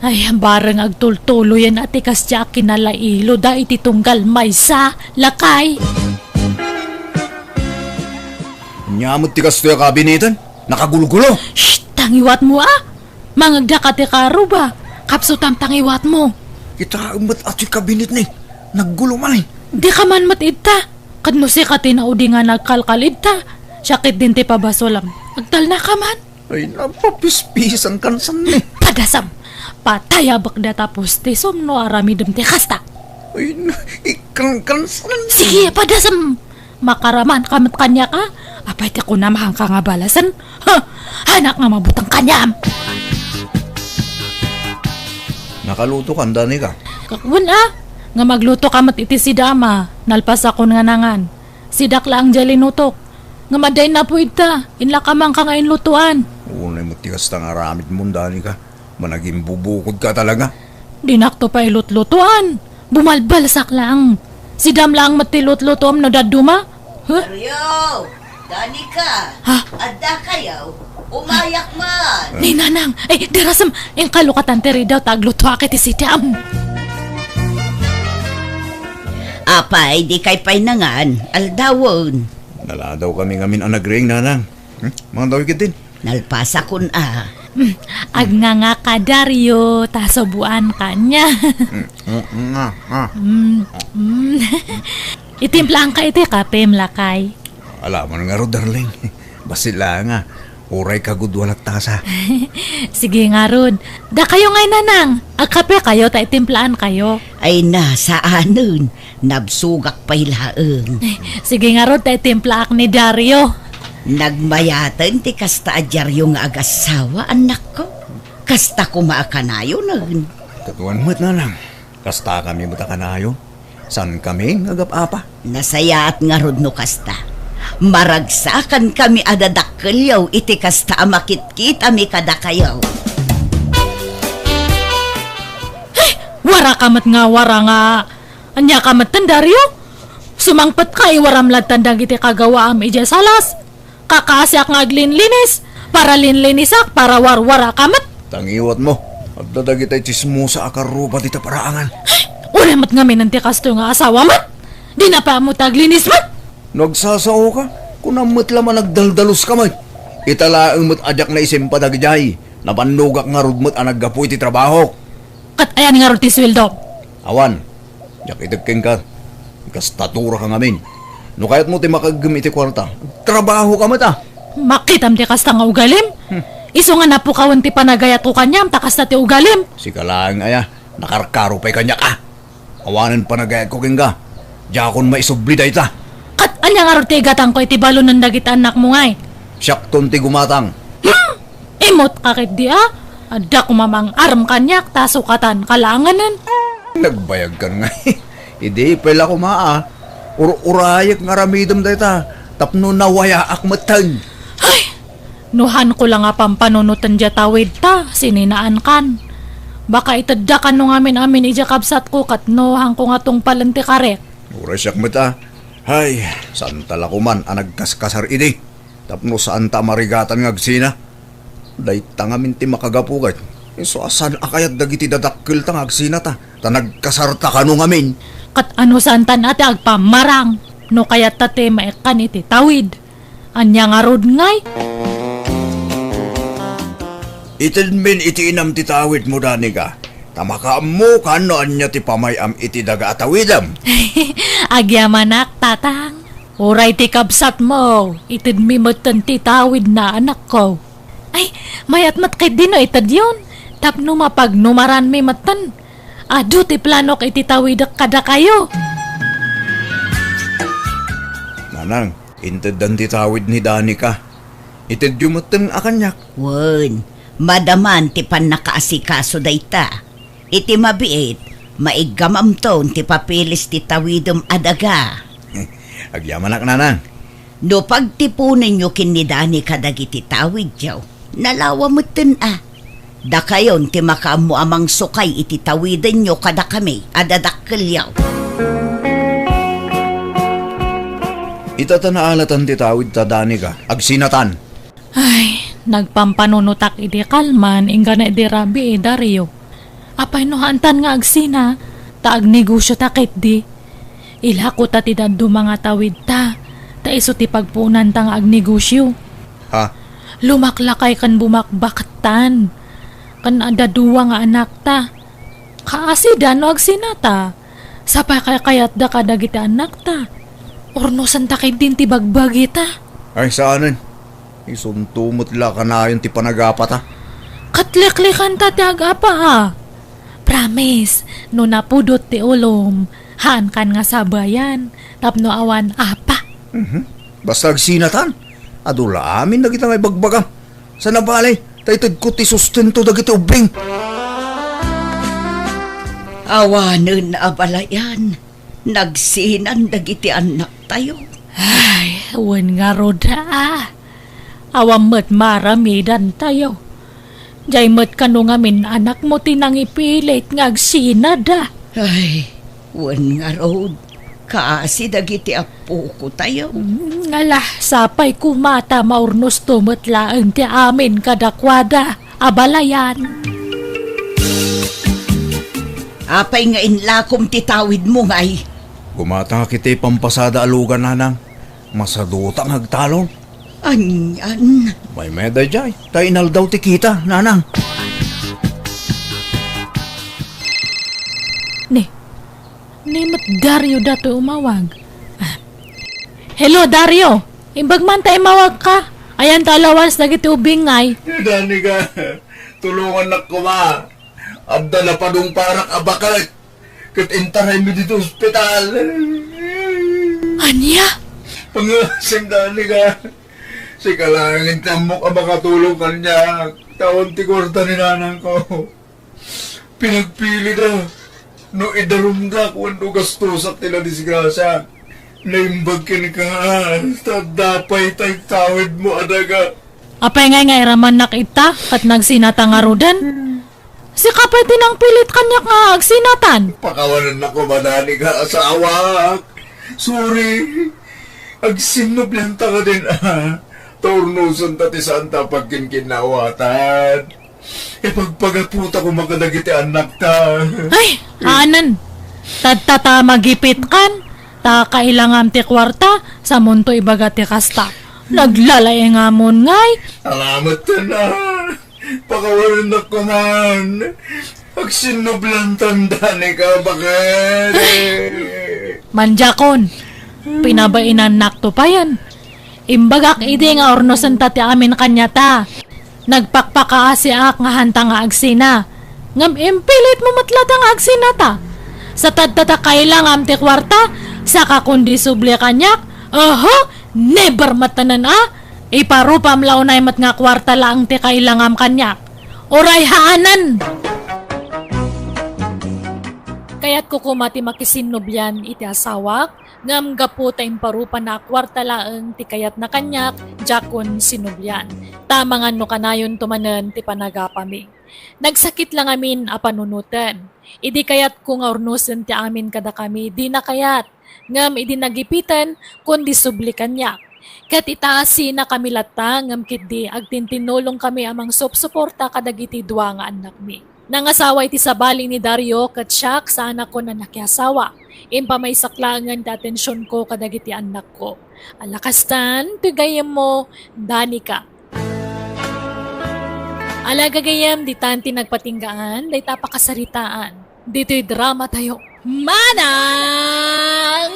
Ay, bareng agtultuloyen a ti kasdiay a kinalailoda iti tunggal maysa, lakay. Ania met ti kastoy a kabineten? Nakagulgulo. Shh! Tangiwatmo a! Mangngegda ka ti karuba. Kapsutam tangiwatmo. Kitaem met a ti kabinetna. Naggulo man. Dika man met idta. Ket no sika ti naudi nga nagkalkal idta, siak ketdin ti pabasolam. Agtalnaka man. Ay, napapispisankan sanni. Padasam! Patayabek data postisom no aramidem ti kasta. Ay, na, ikankan sanni. Sige, padasam! Makaramanka met kaniak a? Apay ti kunam a haanka nga balasen? Ha! Haanak nga mabuteng kaniam! Nakalutokan, Danica? Wen a, nga maglutoka met iti sidam a, nalpasakon nga nangan. Sidak laeng diay linutok. Ngem adda innapuy idta, inlakamanka nga inlutoan. Unay met ti kasta nga aramidmon, Danica. Managimbubukodka talaga. Dinakto pay lutlutoan. Bumalbalsak laeng. Sidam laeng met ti lutlutoam no dadduma. Huh? Dario! Danica! Ha? Addakayo? Umayak man! Ni Nanang! Ay, darasem! Inkalokatan ti ridaw ta aglutoak iti sidam. Apay, dikay pay nangan, aldawen. Naladawkami ngamin a nagriing, Nanang. Hmm? Mangdaw ketdin. Nalpasakon a. Hmm, agngangaka, Dario, ta suboan kaniak. Hmm, hmm, nga, nga. Hmm, hmm. Itimplaanka iti kapem, lakay. Alaman ngarud, darling. Bassit laeng a. Uray kagudua latta sa. Sige ngarud. Dakayo ngay, Nanang. Agkapekayo ta itimplaankayo. Ay, saanen. Nabsogak pay laeng. Sige ngarud ta itimplaak ni Dario. Nagmayaten ti kasta a diario nga agassawa, annakko. Kasta koma a kanayonen. Kaduan met, Nanang. Kastakami met a kanayon. Saankami nga agap-apa. Nasayaat ngarud no kasta. Maragsakankami a dadakkelyo iti kasta a makitkitami kadakayo. Ay, waraka met nga wara nga Ania ka metten, Dario? Sumangpetka, iwaram lattan dagiti kagawaam idiay salas. Kakaasiak nga aglinlinis, para linlinisak, para warwaraka met. Tangiwatmo, adda dagiti tsismosa a karruba dita paraangan. Ay, uray met ngamin ti kastoy nga asawa met. Dina pay ammo ti aglinis met. No agsasaoka, kunam met la man agdaldaluska met. Ita laeng met a diak naisimpa dagidiay. Nabannogak ngarud met a naggapu iti trabahok. Ket ayan ngarud ti sueldo? Awan. Diak ited kenka. Kastaturaka ngamin. No kayatmo ti makaeggem iti kuarta, trabahoka met a. Makitam ti kasta nga ugalim? Hmm. Isu nga napukawen ti panagayatko kaniam ta kasta ti ugalim. Sika laeng aya, nakarkaro pay kaniak a. Awanen panagayatko kenka. Diakon maisubli dayta. Ket ania ngarud ti igatangko iti balonen dagiti annakmo ngay? Siakton ti gumatang. Hmm! Immotka ketdi a? Adda koma mangarem kaniak ta sukatan kalaanganen. Nagbayagkan nga. Idi pay la koma a. Ur-urayek nga aramidem dayta tapno nawayaak metten. Ay! No hanko la nga pampanunoten diay tawid ta, sininaankan. Baka itedda kano ngamin-amin idiay kabsatko ket no hanko nga tungpalen ti karek. Uray siak met a. Hay, saanta la koman a nagkaskasar idi. Tapno saanta a marigatan nga agsina. Dayta ngamin ti makagapu ket isu a saan a kayat dagiti dadakkelta nga agsinata, ta nagkasarta kano ngamin. Ket ano saantan a ti agpammarang no kayatta ti maikkan iti tawid? Ania ngarud ngay? Itedmin iti inam ti tawidmo, Danica, ta makaammokan no ania ti pamay-am iti daga a tawidem. Agyamanak, Tatang. Uray ti kabsatmo, itedmi metten ti tawidna, anakko. Ay, mayat met ketdi no itedyon, tapno mapagnumaranmi metten. Adu ti planok iti tawidek kadakayo. Nanang, inteddan ti tawid ni Danica. Itedyo metten a kaniak. Wen, Madama ti pannakaasikaso dayta. Iti mabiit, maiggamamton ti papilis ti tawidem a daga. Agyamanak, nanang. No pagtiponenyo ken ni Dani kadagiti tawidyo, nalawa metten a. Dakayon ti makaammo a mangsukay iti tawidenyo kadakami a dadakkelyo. Ita ta naalatan ti tawidta, Danica, agsinatan. Ay, nagpampanunotak idi kalman, inggana idi rabii, Dario. Apay no haantan nga agsina, ta agnegosio ta ketdi. Ilako ta ti dadduma nga tawidta, ta isu ti pagpuonanta nga agnegosio. Ha? Lumaklakay ken bumakbaktan, ken adda dua nga anakta. Kaasida no agsinata. Sapay kaykayatda kadagiti annakta. Urnosanta ketdin ti bagbagita. Ay, saanen. Isunto met la kanayon ti panagapata. Ket liklikanta ti agapa a. Promise, no napudot ti ulom, haankan nga sabayan, tapno awan apa. Mhm. Basta agsinatan, adu la amin dagita nga ibagbagam. Sana bale, ta itedko ti sustento dagiti ubbing. Awanen a balayan, nagsinan dagiti annaktayo. Ay, wen ngarud a. Awan met maaramidantayo. Diay met kano ngamin anakmo ti nangipilit nga agsinada. Ay, wen ngarud, kaasi dagiti appokotayo. Mm, ala, sapay koma ta maurnosto met laeng ti amin kadakuada a balayan. Apay nga inlakom ti tawidmo, ngay? Gumatangak iti pampasada a lugan, nanang. Masaduta nga agtalon. Anian? Maymayat daydiay, ta inaldaw ti kita, nanang. Ni, ni met Dario datoy umawag. Ah. Hello, Dario! Imbag man ta imawag ka. Ayan ta alawas dagiti ubing, ngay. Danica, tulongannak koma. Adda napadungparak a baket. Ket intaraymi ditoy ospital. Ania? Pangasim, Danica. Sika laeng ti ammok a makatulong kaniak. Ta awan ti kuarta ni nanangko. Pinagpilida. No idarumdak wenno gastosak ti nadisgrasiaak. Naimbag kenka, ta adda pay ti tawidmo a daga. Apay ngay nga iramannak ita, ket nagsinata ngaruden? Sika pay ti nangpilit kaniak nga agsinatan. Pakawanennak koma, Danica, asawak. Sorry. Agsinnublianta kadin a. Ta urnosenta ti saanta a pagkinkinnaawatan. Ipagpagaputa koma kadagiti annakta. Ay, anen. Tadta ta magipitkan. Ta kailangam ti kuarta, samonto ibaga ti kasta. Naglalaingamon ngay. Salamat, tana. Pakawanennak koman. Agsinnubliantan, Danica, baket. Mandiakon, pinabainannakto payen. Imbagak idi nga urnosenta ti amin kaniata. Nagpakpakaasiak nga hanta nga agsina. Ngem impilitmo met latta nga agsinata. Sa tadta ta kailangam ti kuarta, saka kundi subli kaniak, aha, never met tanan a. Iparupam la unay met nga kuarta laeng ti kailangam kaniak. Uray haanen! Kayatko koma ti makisinnublian iti asawak, ngem gapu ta imparupana a kuarta laeng ti kayatna kaniak, diakon sinublian. Ta amangan no kanayonto manen ti panagapami. Nagsakit la ngamin a panunoten. Idi kayatko nga urnosen ti amin kadakami, dina kayat. Ngem idi nagipiten, kundi subli kaniak. Ket itaasina kami latta, ngem ketdi agtintinnulong kami a mangsupsuporta kadagiti dua nga annakmi. Nangasawa iti sabali ni Dario ket siak, saanakon a nakiasawa. Impamaysak laengen ti atensionko kadagiti annakko. Ala kastan, ti gayyemmo, Danica. Ala gagayyem, ditan ti nagpatinggaan dayta a pakasaritaan ditoy dramatayo. Manang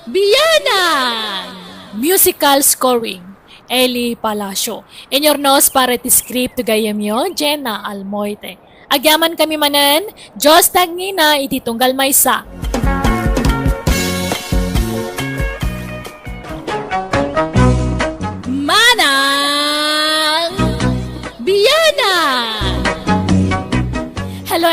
Bianang! Musical scoring, Eli Palacio. Inurnos para iti script ti gayyemyo, Jenna Almoite. Agyamankami manen, Dios ti agngina iti tunggal maysa. Manang Bianang!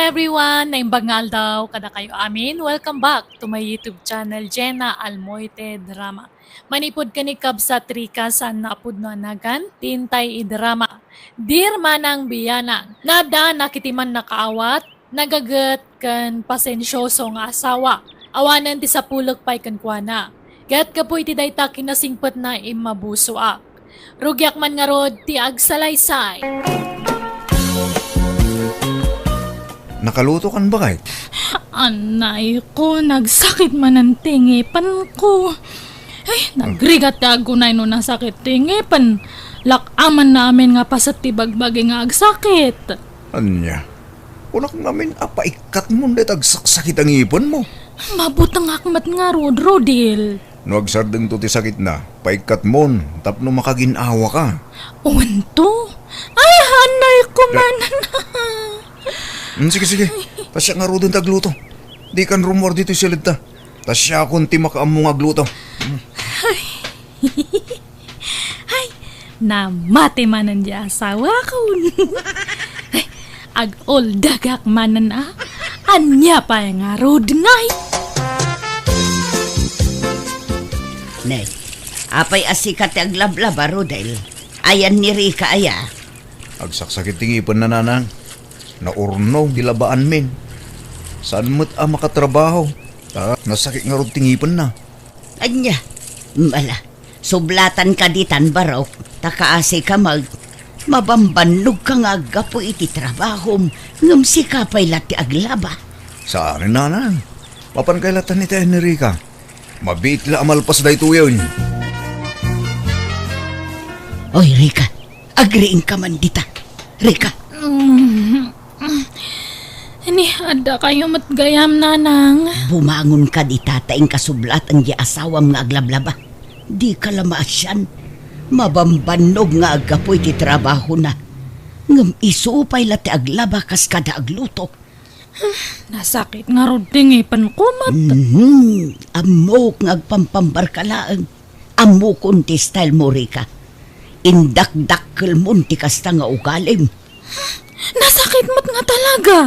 Everyone, naimbag nga aldaw kadakayo amin. Welcome back to my YouTube channel, Jenna Almoite Drama. Manipud ken ni kabsat Rica saan nga pudno a nagan, ti intay idrama. Dear Manang Biyanang, nadaanak iti mannakaawat, nagaget ken pasensioso nga asawa. Awanen ti sapulek pay kenkuana. Ket gapu iti dayta kinasingpetna, immabusoak. Rugiak man ngarud ti agsalaysay. Nakalutokan, baket? Anay ko, nagsakit manen ti ngipenko. Ay, nagrigat ti agunay no nasakit ti ngipen. Lak-amanna amin nga paset ti bagbagi nga agsakit. Ania? Kunak ngamin a paikkatmon dayta agsaksakit a ngipenmo. Mabutengak met ngarud, Rodil. No agsardengto ti sakitna, paikkatmon tapno makagin-awaka. Wen to? Ay, anay ko man. Hmm, sige, sige. Ta siak ngaruden ti agluto. Dikan rummuar ditoy siledta. Ta siakon ti makaammo nga agluto. Hmm. Ay, namati manen ti asawakon. Ay, aguldagak manen a. Ania pay ngarud ngay? Ne, apay a sika ti aglablaba, Rodel? Ayan ni Rica aya? Agsaksakit ti ngipenna, nanang. Naurno ti labaanmin. Saan met a makatrabaho. Ta nasakit ngarud ti ngipenna. Ania? Mala, sublatan ka ditan, barok, ta kaasi ka mag-, mabambannog ka nga aggapu iti trabahom, ngem sika pay la ti aglaba. Saan, nanang. Mapan kay latan iti ay ni Rica. Mabiit la a malpas daytoyen. Oy, Rica, agriingka man dita. Rica. Mm. Ni, adda kayo met gayam, nanang. Bumangon ka dita ta inkasublatan di asawam nga aglablaba. Di ka la maasian. Mabambannog nga aggapu iti trabahona. Ngem isu pay la ti aglaba kas kada agluto. Nasakit ngarud ti ngipenko met. Mhm. Ammok nga agpampambar ka laeng. Ammokon ti style mo, Rica. Indakdakkelmon ti kasta nga ugalim. Nasakit met nga talaga.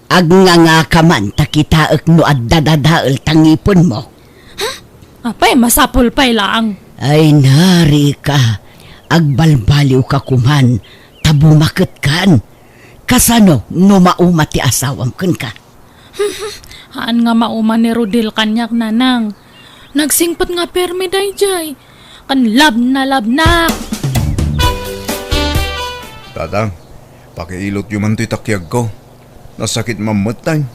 Agnganga ka man ta kitaek no adda dadael ta ngipenmo. Apay, masapul pay laeng. Ay na, Rica, agbalbaliw ka koman, ta bumaket kan. Kasano no mauma ti asawam kenka? Haan nga mauma ni Rodel kaniak, nanang. Nagsingpet nga permi daydiay. Ken labnalabnak. Tatang, pakiilotyo man toy takiagko. Nasakit mammettay.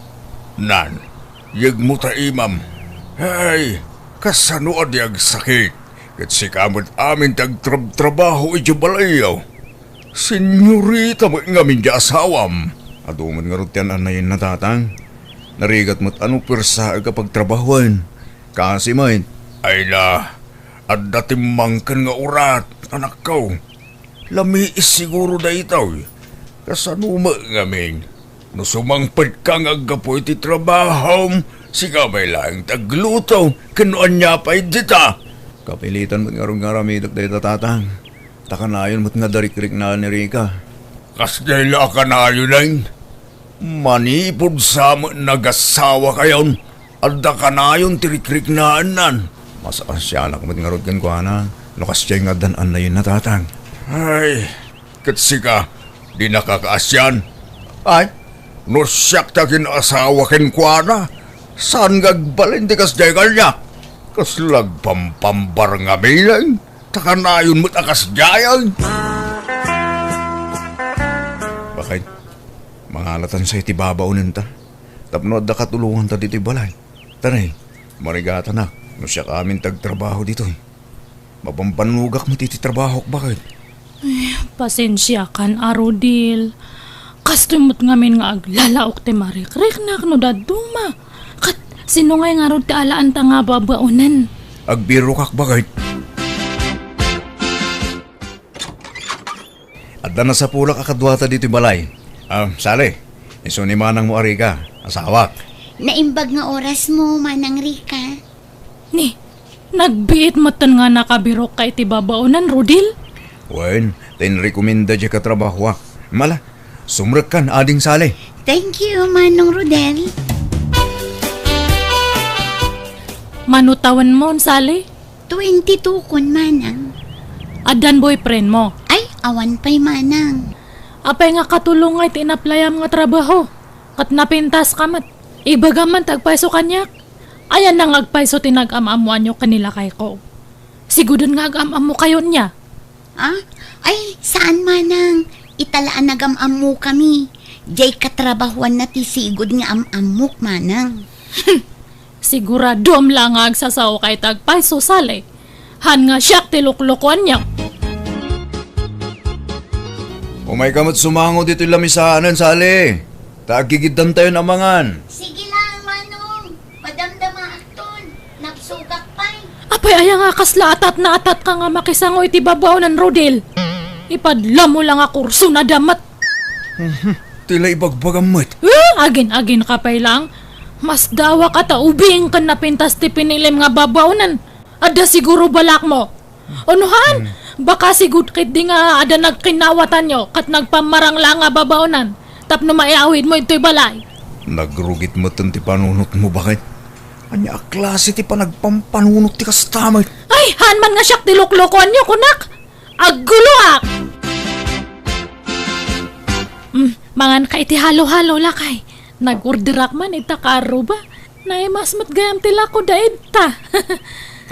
Nan, yegmo ta imam. Ay, kasano a di agsakit? Ket sika met amin ti agtrabtrabaho iti balayyo. Senyorita met ngamin ti asawam. Adu met ngarud ti an-annayenna, tatang. Narigat met a no puersaek a pagtrabahoen. Kasi met. Ay na, adda timmangken nga urat, anakko. Lamiis siguro daytoy. Kasano met ngamin? No sumangpetka nga aggapu iti trabahom, sika pay laeng ti agluto, ken no ania pay dita. Kapilitan met ngarud nga aramidek dayta, tatang. Ta kanayon met nga adda rikriknaan ni Rica. Kasdiay la a kanayonen? Manipud sa met nagasawakayon, adda kanayon ti rikriknaannan. Masaasianak met ngarud kenkuana, no kasdiay nga addan annayenna, tatang. Ay, ket sika, dinaka kaasian? Ay, no siak ti agin-asawa kenkuana, saan nga agbalin ti kasdiay kaniak? Kasla agpampambar ngamin, ta kanayon met a kasdiayen. Baket, mangalatan sa iti babaonenta. Tapno adda katulonganta ditoy balay. Tanay, marigatanak, no siak amin ti agtrabaho ditoy. Mabambannogak met iti trabahok, baket. Ay, pasensiakan, a Rodel. Kastoy met ngamin nga aglalaok ti marikriknak no dadduma. Ket sino ngay ngarud ti alaanta nga babaonen? Agbirokak, baket. Adda nasapulak a kaduata ditoy balay. Ah, Sally, isu ni manangmo a Rica, asawak. Naimbag nga orasmo, Manang Rica. Ni, nagbiit metten nga nakabirokka iti babaonen, Rodel? Wen, ta inrekomenda diay katrabahoak. Mala, sumrekkan, Ading Sally. Thank you, Manong Rodel. Mano tawenmo, Sally? Twenty-two kon, Manang. Addan boyfriendmo? Ay, awan pay, Manang. Apay nga katulong nga iti inaplayam nga trabaho? Ket napintaska met. Ibagam man ti agpayso kaniak. Ayanna nga agpayso ti nagam-ammoanyo ken ni lakayko. Siguden nga agam-ammokayo nia. Ah? Ay, saan, Manang. Ita la a nagam-ammokami. Diay katrabahoanna ti sigud nga am-ammok, Manang. Siguradom la nga agsasaoka iti agpayso, Sally. Han nga siak ti luklukuanyo. Umayka met sumango ditoy lamisaan, Sally. Ta agigiddantayon a mangan. Sige lang, Manong. Madamdamaakton. Nagsugak pay. Apay aya nga kasla atatna atatka nga makisango iti babaonan, Rodel? Ipadlamo la nga kursunada met. Mhm. Ti la ibagbagam met. Eh, agin-agin ka pay lang. Mas dawa ka ta ubing ken napintas ti pinilim nga babaonan. Adda siguro balakmo. Unuhan, hmm, baka sigud ketdi nga adda nagkinnawatanyo ket nagpammarang la nga babaonan tapno maiawidmo ditoy balay. Nagrugit metten ti panunotmo, baket. Ania a klase ti panagpampanunot ti kasta met? Ay, haan man nga siak ti luklukuanyo, kunak! Agguloak! Mm, mangan ka iti halo-halo, lakay. Nag-orderak man ita ka arruba. Naimas met gayam ti lako da ita.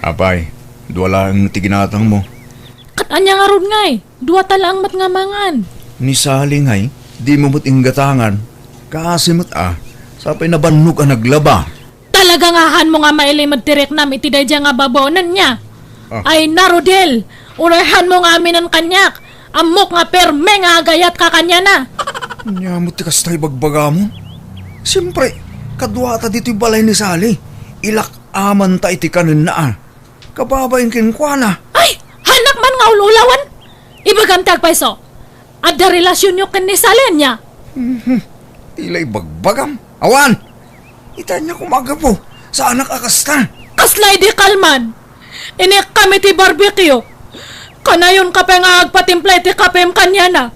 Apay, dua laeng ti ginatangmo. Ket ania ngarud ngay? Dua ta laeng met nga mangan. Ni Sally ngay, dimo met inggatangan. Kaasi met a, sapay nabannog a naglaba. Talaga nga hanmo nga mailim ti riknam iti daydiay nga babaonan nia? Ah. Ay na, Rodel, uray hanmo nga aminen kaniak. Ammok nga perme nga agayatka kaniana. Ania met ti kasta ibagbagamon? Siempre, kaduata ditoy balay ni Sally. Ilak-amanta iti kanenna a. Kababain kenkuana. Ay, hanak man nga ul-ulawan. Ibagam ti agpayso. Adda relasionyo ken ni Sally ania? Mhm. Ti la ibagbagam. Awan! Ita ania koma a gapu? Saanak a kasta. Kasla idi kalman. Inikkam iti barbecue. Kanayonka pay nga agpatimpla iti kapem kaniana.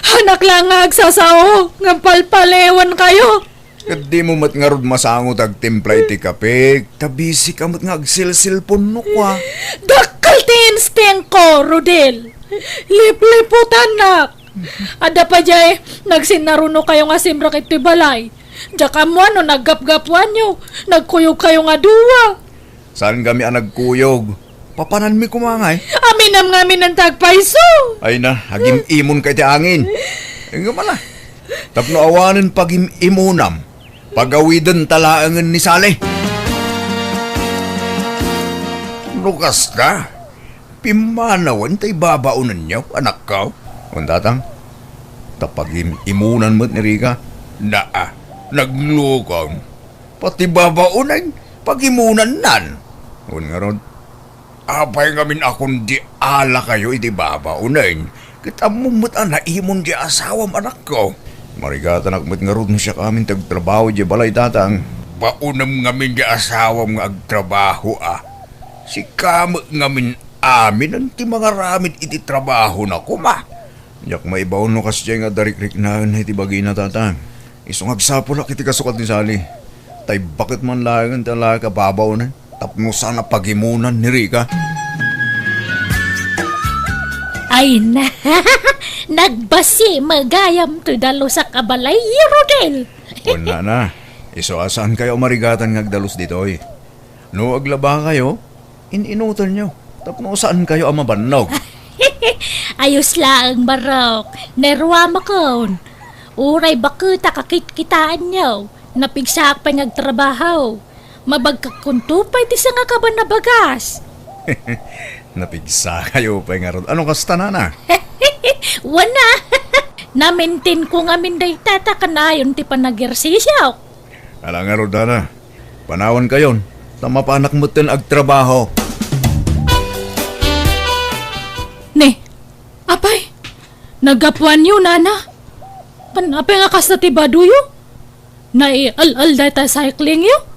Hanak la nga agsasao ngem palpaliwenkayo. Ket dimo met ngarud masango ti agtimpla iti kape, ta busy ka met nga agselselpon no kua. Dakkel ti instingko, Rodel. Lipliputannak. Adda pay diay nagsinnarunokayo nga simrek iti balay. Diak ammoan no naggapgapuanyo, nagkuyogkayo nga dua. Saankami a nagkuyog. Papananmi koma ngay. Aminam nga aminen ti agpayso. Ay na, agim-imonka iti angin. Ngem ala, tapno awanen pagim-imonam, pagawidenta laengen ni Sally. No kasta, pimmanawen ta ibabaonenyo, anakko. Wen, tatang, ta pagim-imonan met ni Rica. Naa, naglukong. Pati babaonen, pagimonannan. Wen ngarud, apay ngamin a kundi alakayo iti babaonen, ket ammom met a naimon ti asawam, anakko. Marigatanak met ngarud no siak amin ti agtrabaho idiay balay, tatang. Baonem ngamin ti asawam nga agtrabaho a. Sika met ngamin aminen ti mangaramid iti trabahona koma. Diak maibaon no kasdiay nga adda rikriknaenna iti bagina, tatang. Isu nga agsapulak iti kasukat ni Sally. Ta ibaket man laengen ti alaek a babaonen tapno saan a pagimonan ni Rica. Ay na, nagbasi met gayam ti dalusak a balay, Rodel. Wen, nana, isu a saankayo a marigatan nga agdalus ditoy. No aglabakayo, in-inutanyo, tapno saankayo a mabannog. Ayos laeng, Barok. Naruamakon. Uray baket a kakitkitaenyo, napigsaak pay nga agtrabaho. Mabagkak kunto pay ti sangakaban a bagas. Napigsakayo pay ngarud. Ano kasta, nana? Wana. Namintinko ngamin dayta ta kanayon ti panagersisio. Ala ngarud, nana. Panawankayon, ta mapanak metten agtrabaho. Ne, apay, naggapuanyo, nana? Pan-, apay nga kasta ti badoyo? Naial-al dayta cyclingyo?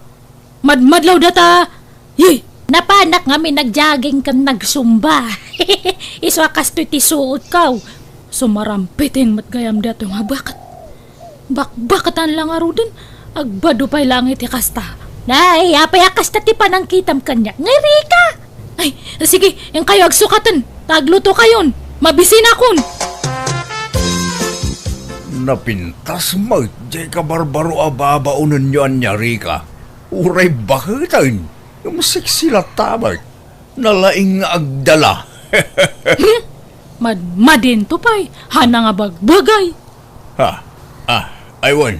Madmadlaw data, yi! Napanak ngamin nag-jogging ken nagsumba. Isu a kastoy ti suotko. Sumarampiting met gayam daytoy nga baket. Bakbaketan la ngaruden, agbado pay laeng iti kasta. Nay, apay a kasta ti panangkitam kaniak, nga Rika? Ay, sige, inkayo agsukaten, ta aglutokayon, mabisinakon. Napintas met diay kabarbaro a babaonenyo ania, Rika. Uray baketen, ngem seksi latta met. Nalaing nga agdala. Madmadinto pay, hana nga bagbagay. Ha? Ah, ay wen.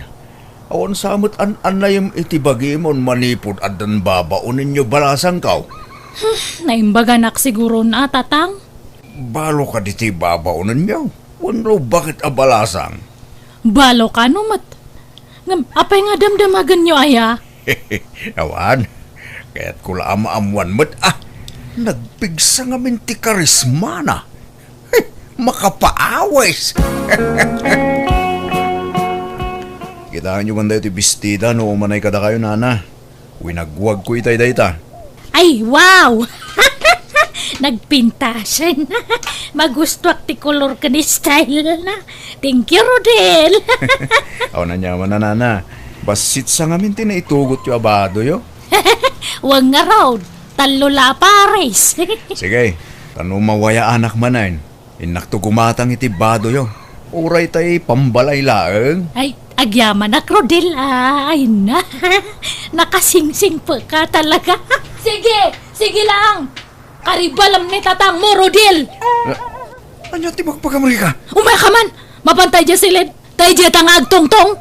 Awan sa met an-annayem iti bagimon manipud addan babaonenyo balasangko. Naimbaganak siguron a, tatang. Balo kaditi babaonenyo? Wenno baket a balasang? Balo kano met. Ngem, apay nga damdamagenyo aya? Awan. Kayatko la a maammuan met a nagpigsa ngamin ti karismana. Makapaawis. Kitaenyo man dayo ti bestida no umanay kadakayo, nana. Winagwagko itay dayta. Ay, wow! Nagpintasen. Magustuak ti kolor ken style na. Thank you, Rodel. Awan aniaman, nana. Bassit sa ngamin ti naitugotyo a badoyo. Wen ngarud, tallo la a pares. Sige, ta no mawayaanak manen, innakto gumatang iti badoyo. Uray tay pambalay laeng. Ay, agyamanak, Rodel. Ay na. Nakasingsingpet ka talaga. Sige, sige lang. Karibalem ni tatangmo, Rodel. Ania ti bagbagam, Rika? Umay ka man. Mapantay dia siled. Tay dia ta nga agtungtong.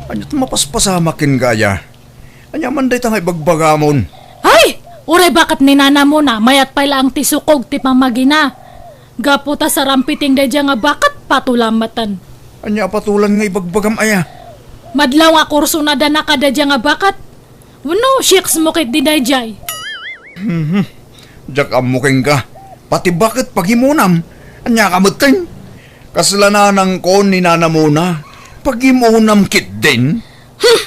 Ania ti mapaspasamak kenka aya? Ania man dayta nga ibagbagamon? Ay! Uray baket ni nanamona, mayat pay laeng ti sukog ti pamagina. Gapu ta sarampiting daydiay nga baket, patulan meten. Ania a patulan nga ibagbagam aya? Madlaw nga kursona dana kadaydiay nga baket. Wenno, siyakmo ketdi daydiay. Mhm. Diak ammo kenka. Pati baket pagimonam. Ania ka metten? Kasla nanangko ni nanamona. Pagimonam ketdin? Hmm.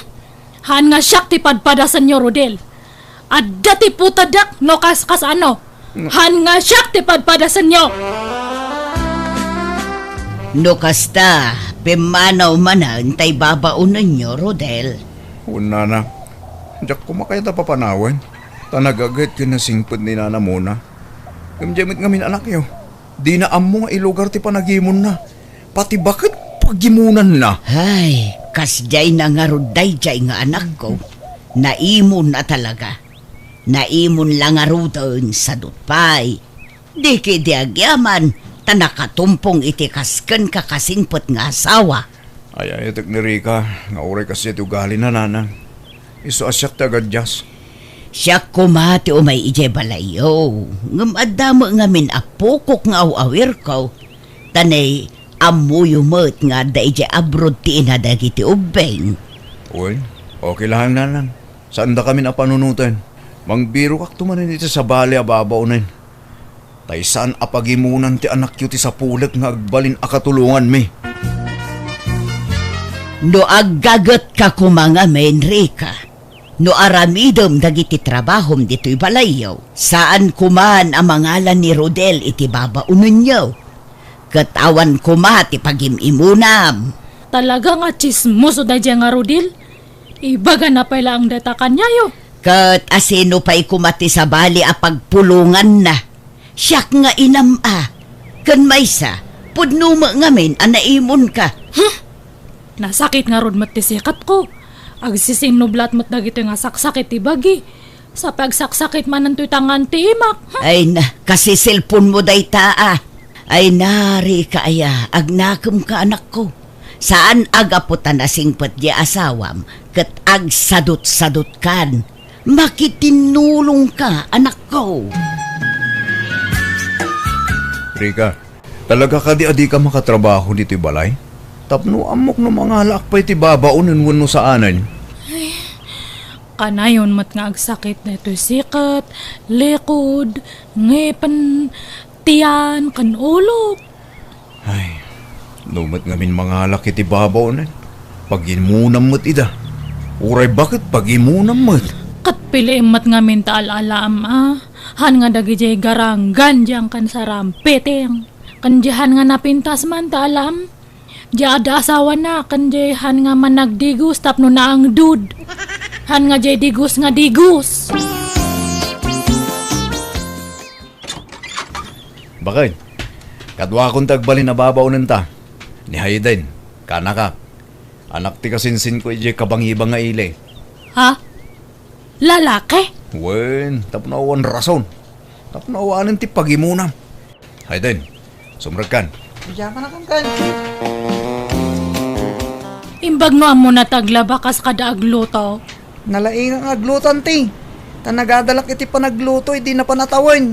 Haan nga siak ti padpadasenyo, Rodel. Adda ti putadak no kas, kasano. Haan nga siak ti padpadasenyo. No kasta, pimmanaw manen tay babaonenyo, Rodel. Wen, nana. Diak koma kayat a papanawen. Ta nagaget ken nasingpet ni nanamona. Ngem diay met ngamin anakyo. Dina ammo nga ilugar ti panagimonna. Pati baket pagimonanna. Ay, kasdiay na ngarud daydiay nga anakko. Naimon a talaga. Naimon la ngaruden, sadut pay. Di ketdi agyaman, ta nakatumpong iti kas kenka kasingpet nga asawa. Ay-ayatek ni Rika nga uray kasdiay ti ugalina, nanang. Isu a siak ti agadias. Siak koma ti umay idiay balayyo, ngem adda met ngamin a pukok nga aw-awirko, ta nay ammoyo met nga adda idiay abroad ti ina dagiti ubbing. Wen, okay laeng, nanang. Saandakamin a panunoten. Mangbirokakto manen iti sabali a babaonen. Tay saan a pagimonan ti anakyo ti sapulek nga agbalin a katulonganmi. No aggagetka koma ngamin, Rika, no aramidem dagiti trabahom ditoy balayyo, saan koman a mangalan ni Rodel iti babaonenyo, ket awan koma ti pagim-imonam. Talaga nga tsismoso daydiay nga Rodel. Ibagana pay laeng dayta kaniayo. Ket asino pay koma ti sabali a pagpulonganna? Siak nga inam a. Ken maysa, pudno met ngamin a naimonka. Hmm? Nasakit ngarud met ti sikatko. Agsisinnublat met dagitoy nga saksakit ti bagi. Sa pagsaksakit manen toy tangan ti imak. Hmm? Ay na, kasi cellphone mo dayta a. Ay na, Rika aya, agnakemka, anakko. Saan a gapu ta nasingpet diay asawam ket agsadutsadutkan. Makitinnulongka, anakko. Rika, talaga kadi a dika makatrabaho ditoy balay? Tapno ammok no mangalaak pay ti babaonen wenno saanen. Kanayon met nga agsakit daytoy sikat, likod, ngipen, tiyan, ken ulok. Ay, no met ngamin mangalak iti babaonen, pagimonam met ida. Uray baket pagimonam met. Ket piliem met ngamin ta al-alaam a, haan nga dagidiay garanggan diay ken sarampiting. Ken diay haan nga napintas man ta alaam, Diay adda asawana, ken diay han nga managdigos tapno naangdud. Han nga diay digos nga digos. Bakit? Kaduakon ti agbalin a babaonenta. Ni Hayden, kanakak. Anak ti kasinsinko idiay kabangibang nga ili. Ha? Lalaki? Wen, tapno awan rason. Tapno awanen ti pagimunam. Hayden, sumrekkan. Diak a nakankan. Imbag no ammona ti aglaba kas kada agluto. Nalaingak nga agluto, anti. Ta nagadalak iti panagluto idi napan a tawen.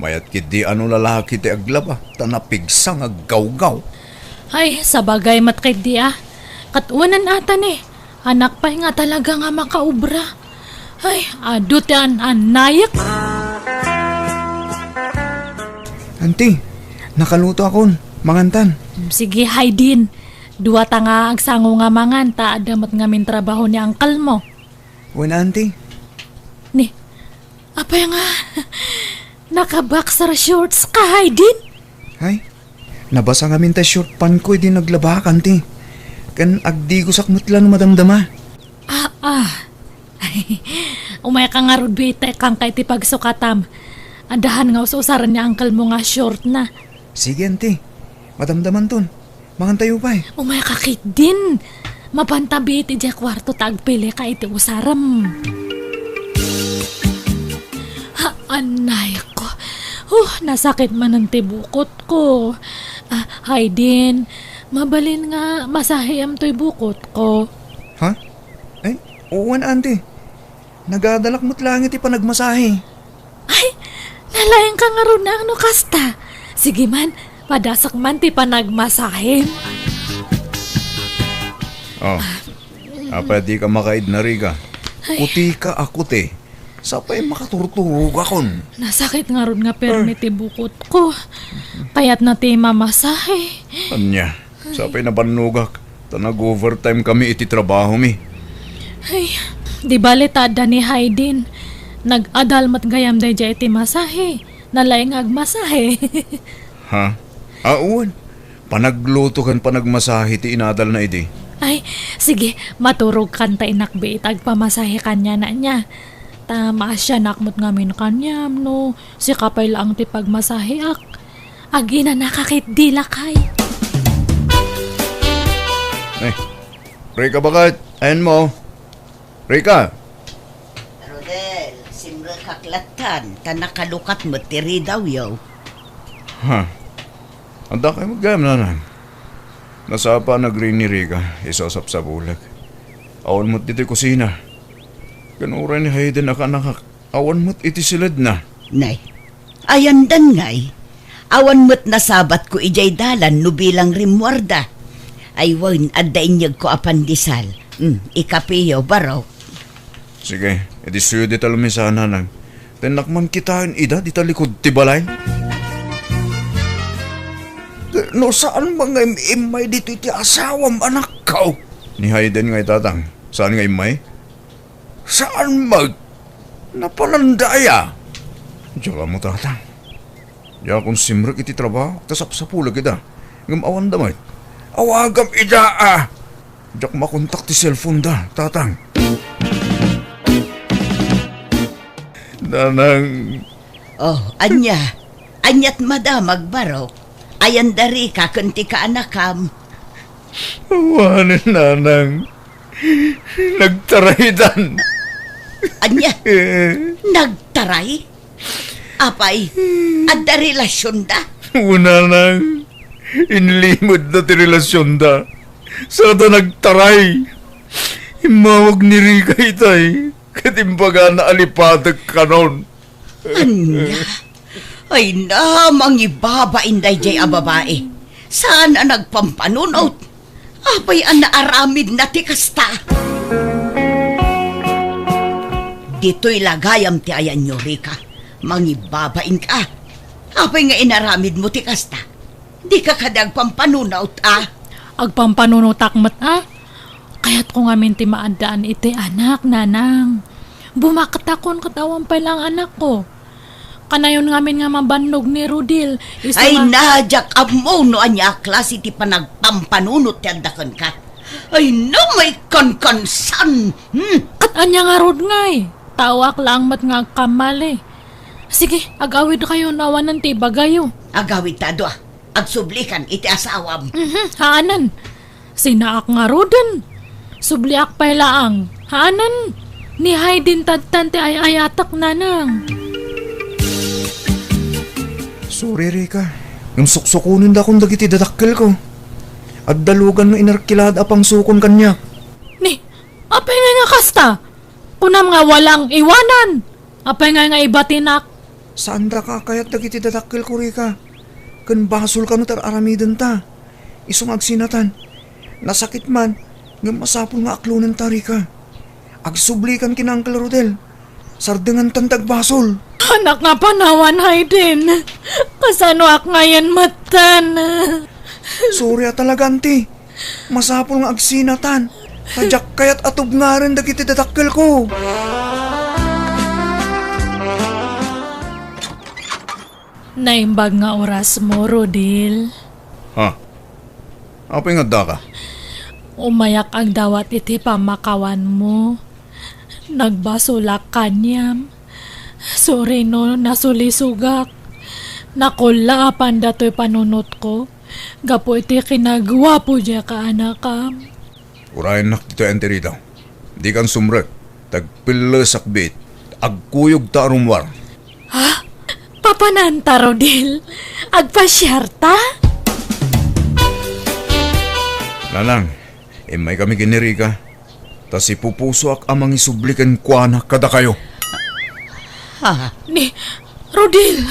Mayat ketdi a no lalaki ti aglaba, ta napigsa nga aggawgaw. Ay, sabagay met ketdi a. Ket wen ata ni, anak pay nga talaga nga makaobra. Ay, adu ti an-annayek. Anti, nakalutoakon. Mangantan. Sige, Hayden. Duata nga agsango nga mangan, ta adda met ngamin trabaho ni uncle mo. Wen, anti. Ni, apay nga, naka-boxer shorts ka, Hayden? Ay, nabasa ngamin ti short pantko idi naglabak, anti. Ken agdigosak met la no madamdama. Ah, ah. Umayka ngarud, bi, tekangka iti pagsukatam. Adda han nga us-usaren ni uncle mo nga short na. Sige, anti. Madamdamanton. Mangantayo pay. Umayka ketdin. Mapanta bi iti diay kuarto ta agpilika iti usarem. Ha, annayko. Huh, nasakit manen ti bukotko. Ah, Hayden, mabalin nga masahiam toy bukotko. Ha? Ay, wen, anti. Nagadalak met laeng iti panagmasahe. Ay, nalaingka ngarud no kasta. Sige man, padasak man ti panagmasahem. Oh, apay dika makaidna, Rica? Ay. Kutika a kuti. Sapay makaturturogakon. Nasakit ngarud nga permi ti bukotko. Kayatna ti mamasahe. Ania? Sapay nabannogak, ta nag-overtime kami iti trabahomi. Ay, di bale ta adda ni Hayden. Nag-adal met gayam daydiay iti masahe. Nalaing nga agmasahe. Ha? Awan. Panagluto ken panagmasahe ti inadalna idi. Ay, sige, maturogkan ta inakbi ita agpamasahe kaniana nia. Ta maasianak met ngamin kaniam no sika pay laeng ti pagmasaheak. Aginanaka ketdi, lakay. Eh, Rica, baket? Ayanmo? Rica? Rodel, simrekak lattan, ta nakalukat met ti ridawyo. Ha? Adda kay met gayam, nanang? Nasapa a nagring ni Rica, isu a sapsapulek. Awan met ditoy kusina. Ken uray ni Hayden a kanakak, awan met iti siledna. Nay, ayandan ngay. Awan met nasabatko idiay dalan no bilang rimmuarda. Ay wen, adda inyegko a pandesal. Hmm, ikapeyo, barok. Sige, idi suyo dita lumisana, nanang. Tennak man kitaen ida dita likud ti balay. No saan man nga im-immay ditoy ti asawam, anakko. Ni Hayden ngay, tatang. Saan nga immay? Saan met? Napalandaya. Diak ammo, tatang. Diakon simrek iti trabaho, ta sapsapulek ida. Ngem awanda met. Awagam ida, a. Diak makontak ti cellphone da, tatang. Nanang. Oh, ania? Aniat madam, agbarok? Ayanda Rica ken ti kaanakam. Awanen, nanang. Nagtaraydan. Ania? Nagtaray? Apay, adda relasionda? Wen, nanang. Inlimedda ti relasionda. Sada nagtaray. Immawag ni Rica itay. Ket imbagana a lipatek kanon. Ania? Ay na, mangibabain daydiay a babai. Saan a nagpampanunot? Apay a naaramidna ti kasta? Ditoy la gayam ti ayanyo, Rica. Mangibabainka. Apay nga inaramidmo ti kasta? Dika kadi agpampanunot, a? Agpampanunotak met, a? Kayatko ngamin ti maaddaan iti anak, nanang. Bumaktakon ket awan pay laeng anakko. Kanayon ngamin nga mabannog ni Rodel. Isu Ay, nga na, diak ammo no ania a klase ti panagpampanunot ti adda kenka. Ay, no, maikankansan! Hmm? Ket ania ngarud ngay? Taoak laeng met nga agkammali. Sige, agawidkayo no awanen ti ibagayo. Agawidta a dua. Agsublikan iti asawam. Mhm, haanen. Sinaak ngaruden. Subliak pay laeng. Haanen. Ni Hayden tattan ti ay-ayatek, nanang. Sorry, Rica. Ngem suksukonendakon dagiti dadakkelko. Adda lugan nga inerkilada a pangsukon kaniak. Ni, apay ngay nga kasta? Kunam nga walang iwanan. Apay ngay nga ibatinak? Saandaka a kayat dagiti dadakkelko, Rica. Ken basol kano ti ar-aramidenta. Isu nga agsinatan. Nasakit man, ngem masapul nga aklonenta, Rica. Agsublikan ken Uncle Rodel. Sardenganta ti agbasol. Anak nga panawan, Hayden. Kasanoak ngayen metten? Sorry a talaga, Auntie. Masapul nga agsinatan. Ta diak kayat a tubngaren dagiti dadakkelko. Naimbag nga orasmo, Rodel. Ha? Apay nga addaka? Umayak agdawat iti pammakawanmo. Nagbasolak kaniam. Sorry no nasulisogak. Nakullaapan datoy panunotko gapu iti kinaguapo diay kaanakam. Urayennak ditoy, Auntie Rita. Dikan sumrek, ta agpellesak biit. Agkuyogta a rummuar. Ha? Papananta, Rodel? Agpasiarta? Nanang, immaykami ken ni Rica, ta sipupusoak a mangisubli kenkuana kadakayo. Ha? Ni, Rodel,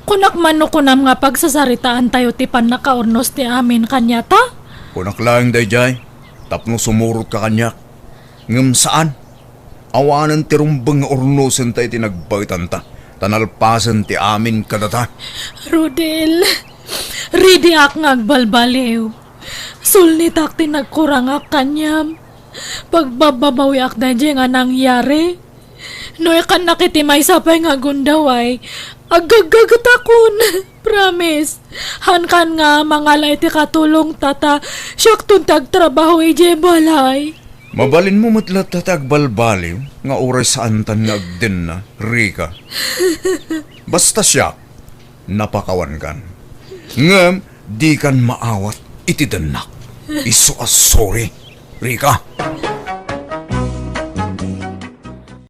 kunak man no kunam nga pagsasaritaantayo ti pannakaurnos ti amin kaniata? Kunak laeng daydiay, tapno sumurotka kaniak. Ngem saan. Awanen ti rumbeng nga urnosenta iti nagbaetanta, ta nalpasen ti amin kadata. Rodel, ready ak nga agbalbaliw. Sulnitak ti nagkurangak kaniam. Pagbababawiak daydiay nga nangyari. No ikannak iti maysa pay nga agundaway, aggaggagetakon. Promise. Hankan nga mangala iti katulongta ta siakton ti agtrabaho idiay balay. Mabalinmo met latta ti agbalbaliw nga uray saantan nga agdenna, Rica. Basta siak, napakawankan. Ngem dikan maawat iti dennak. Isu a sorry, Rica.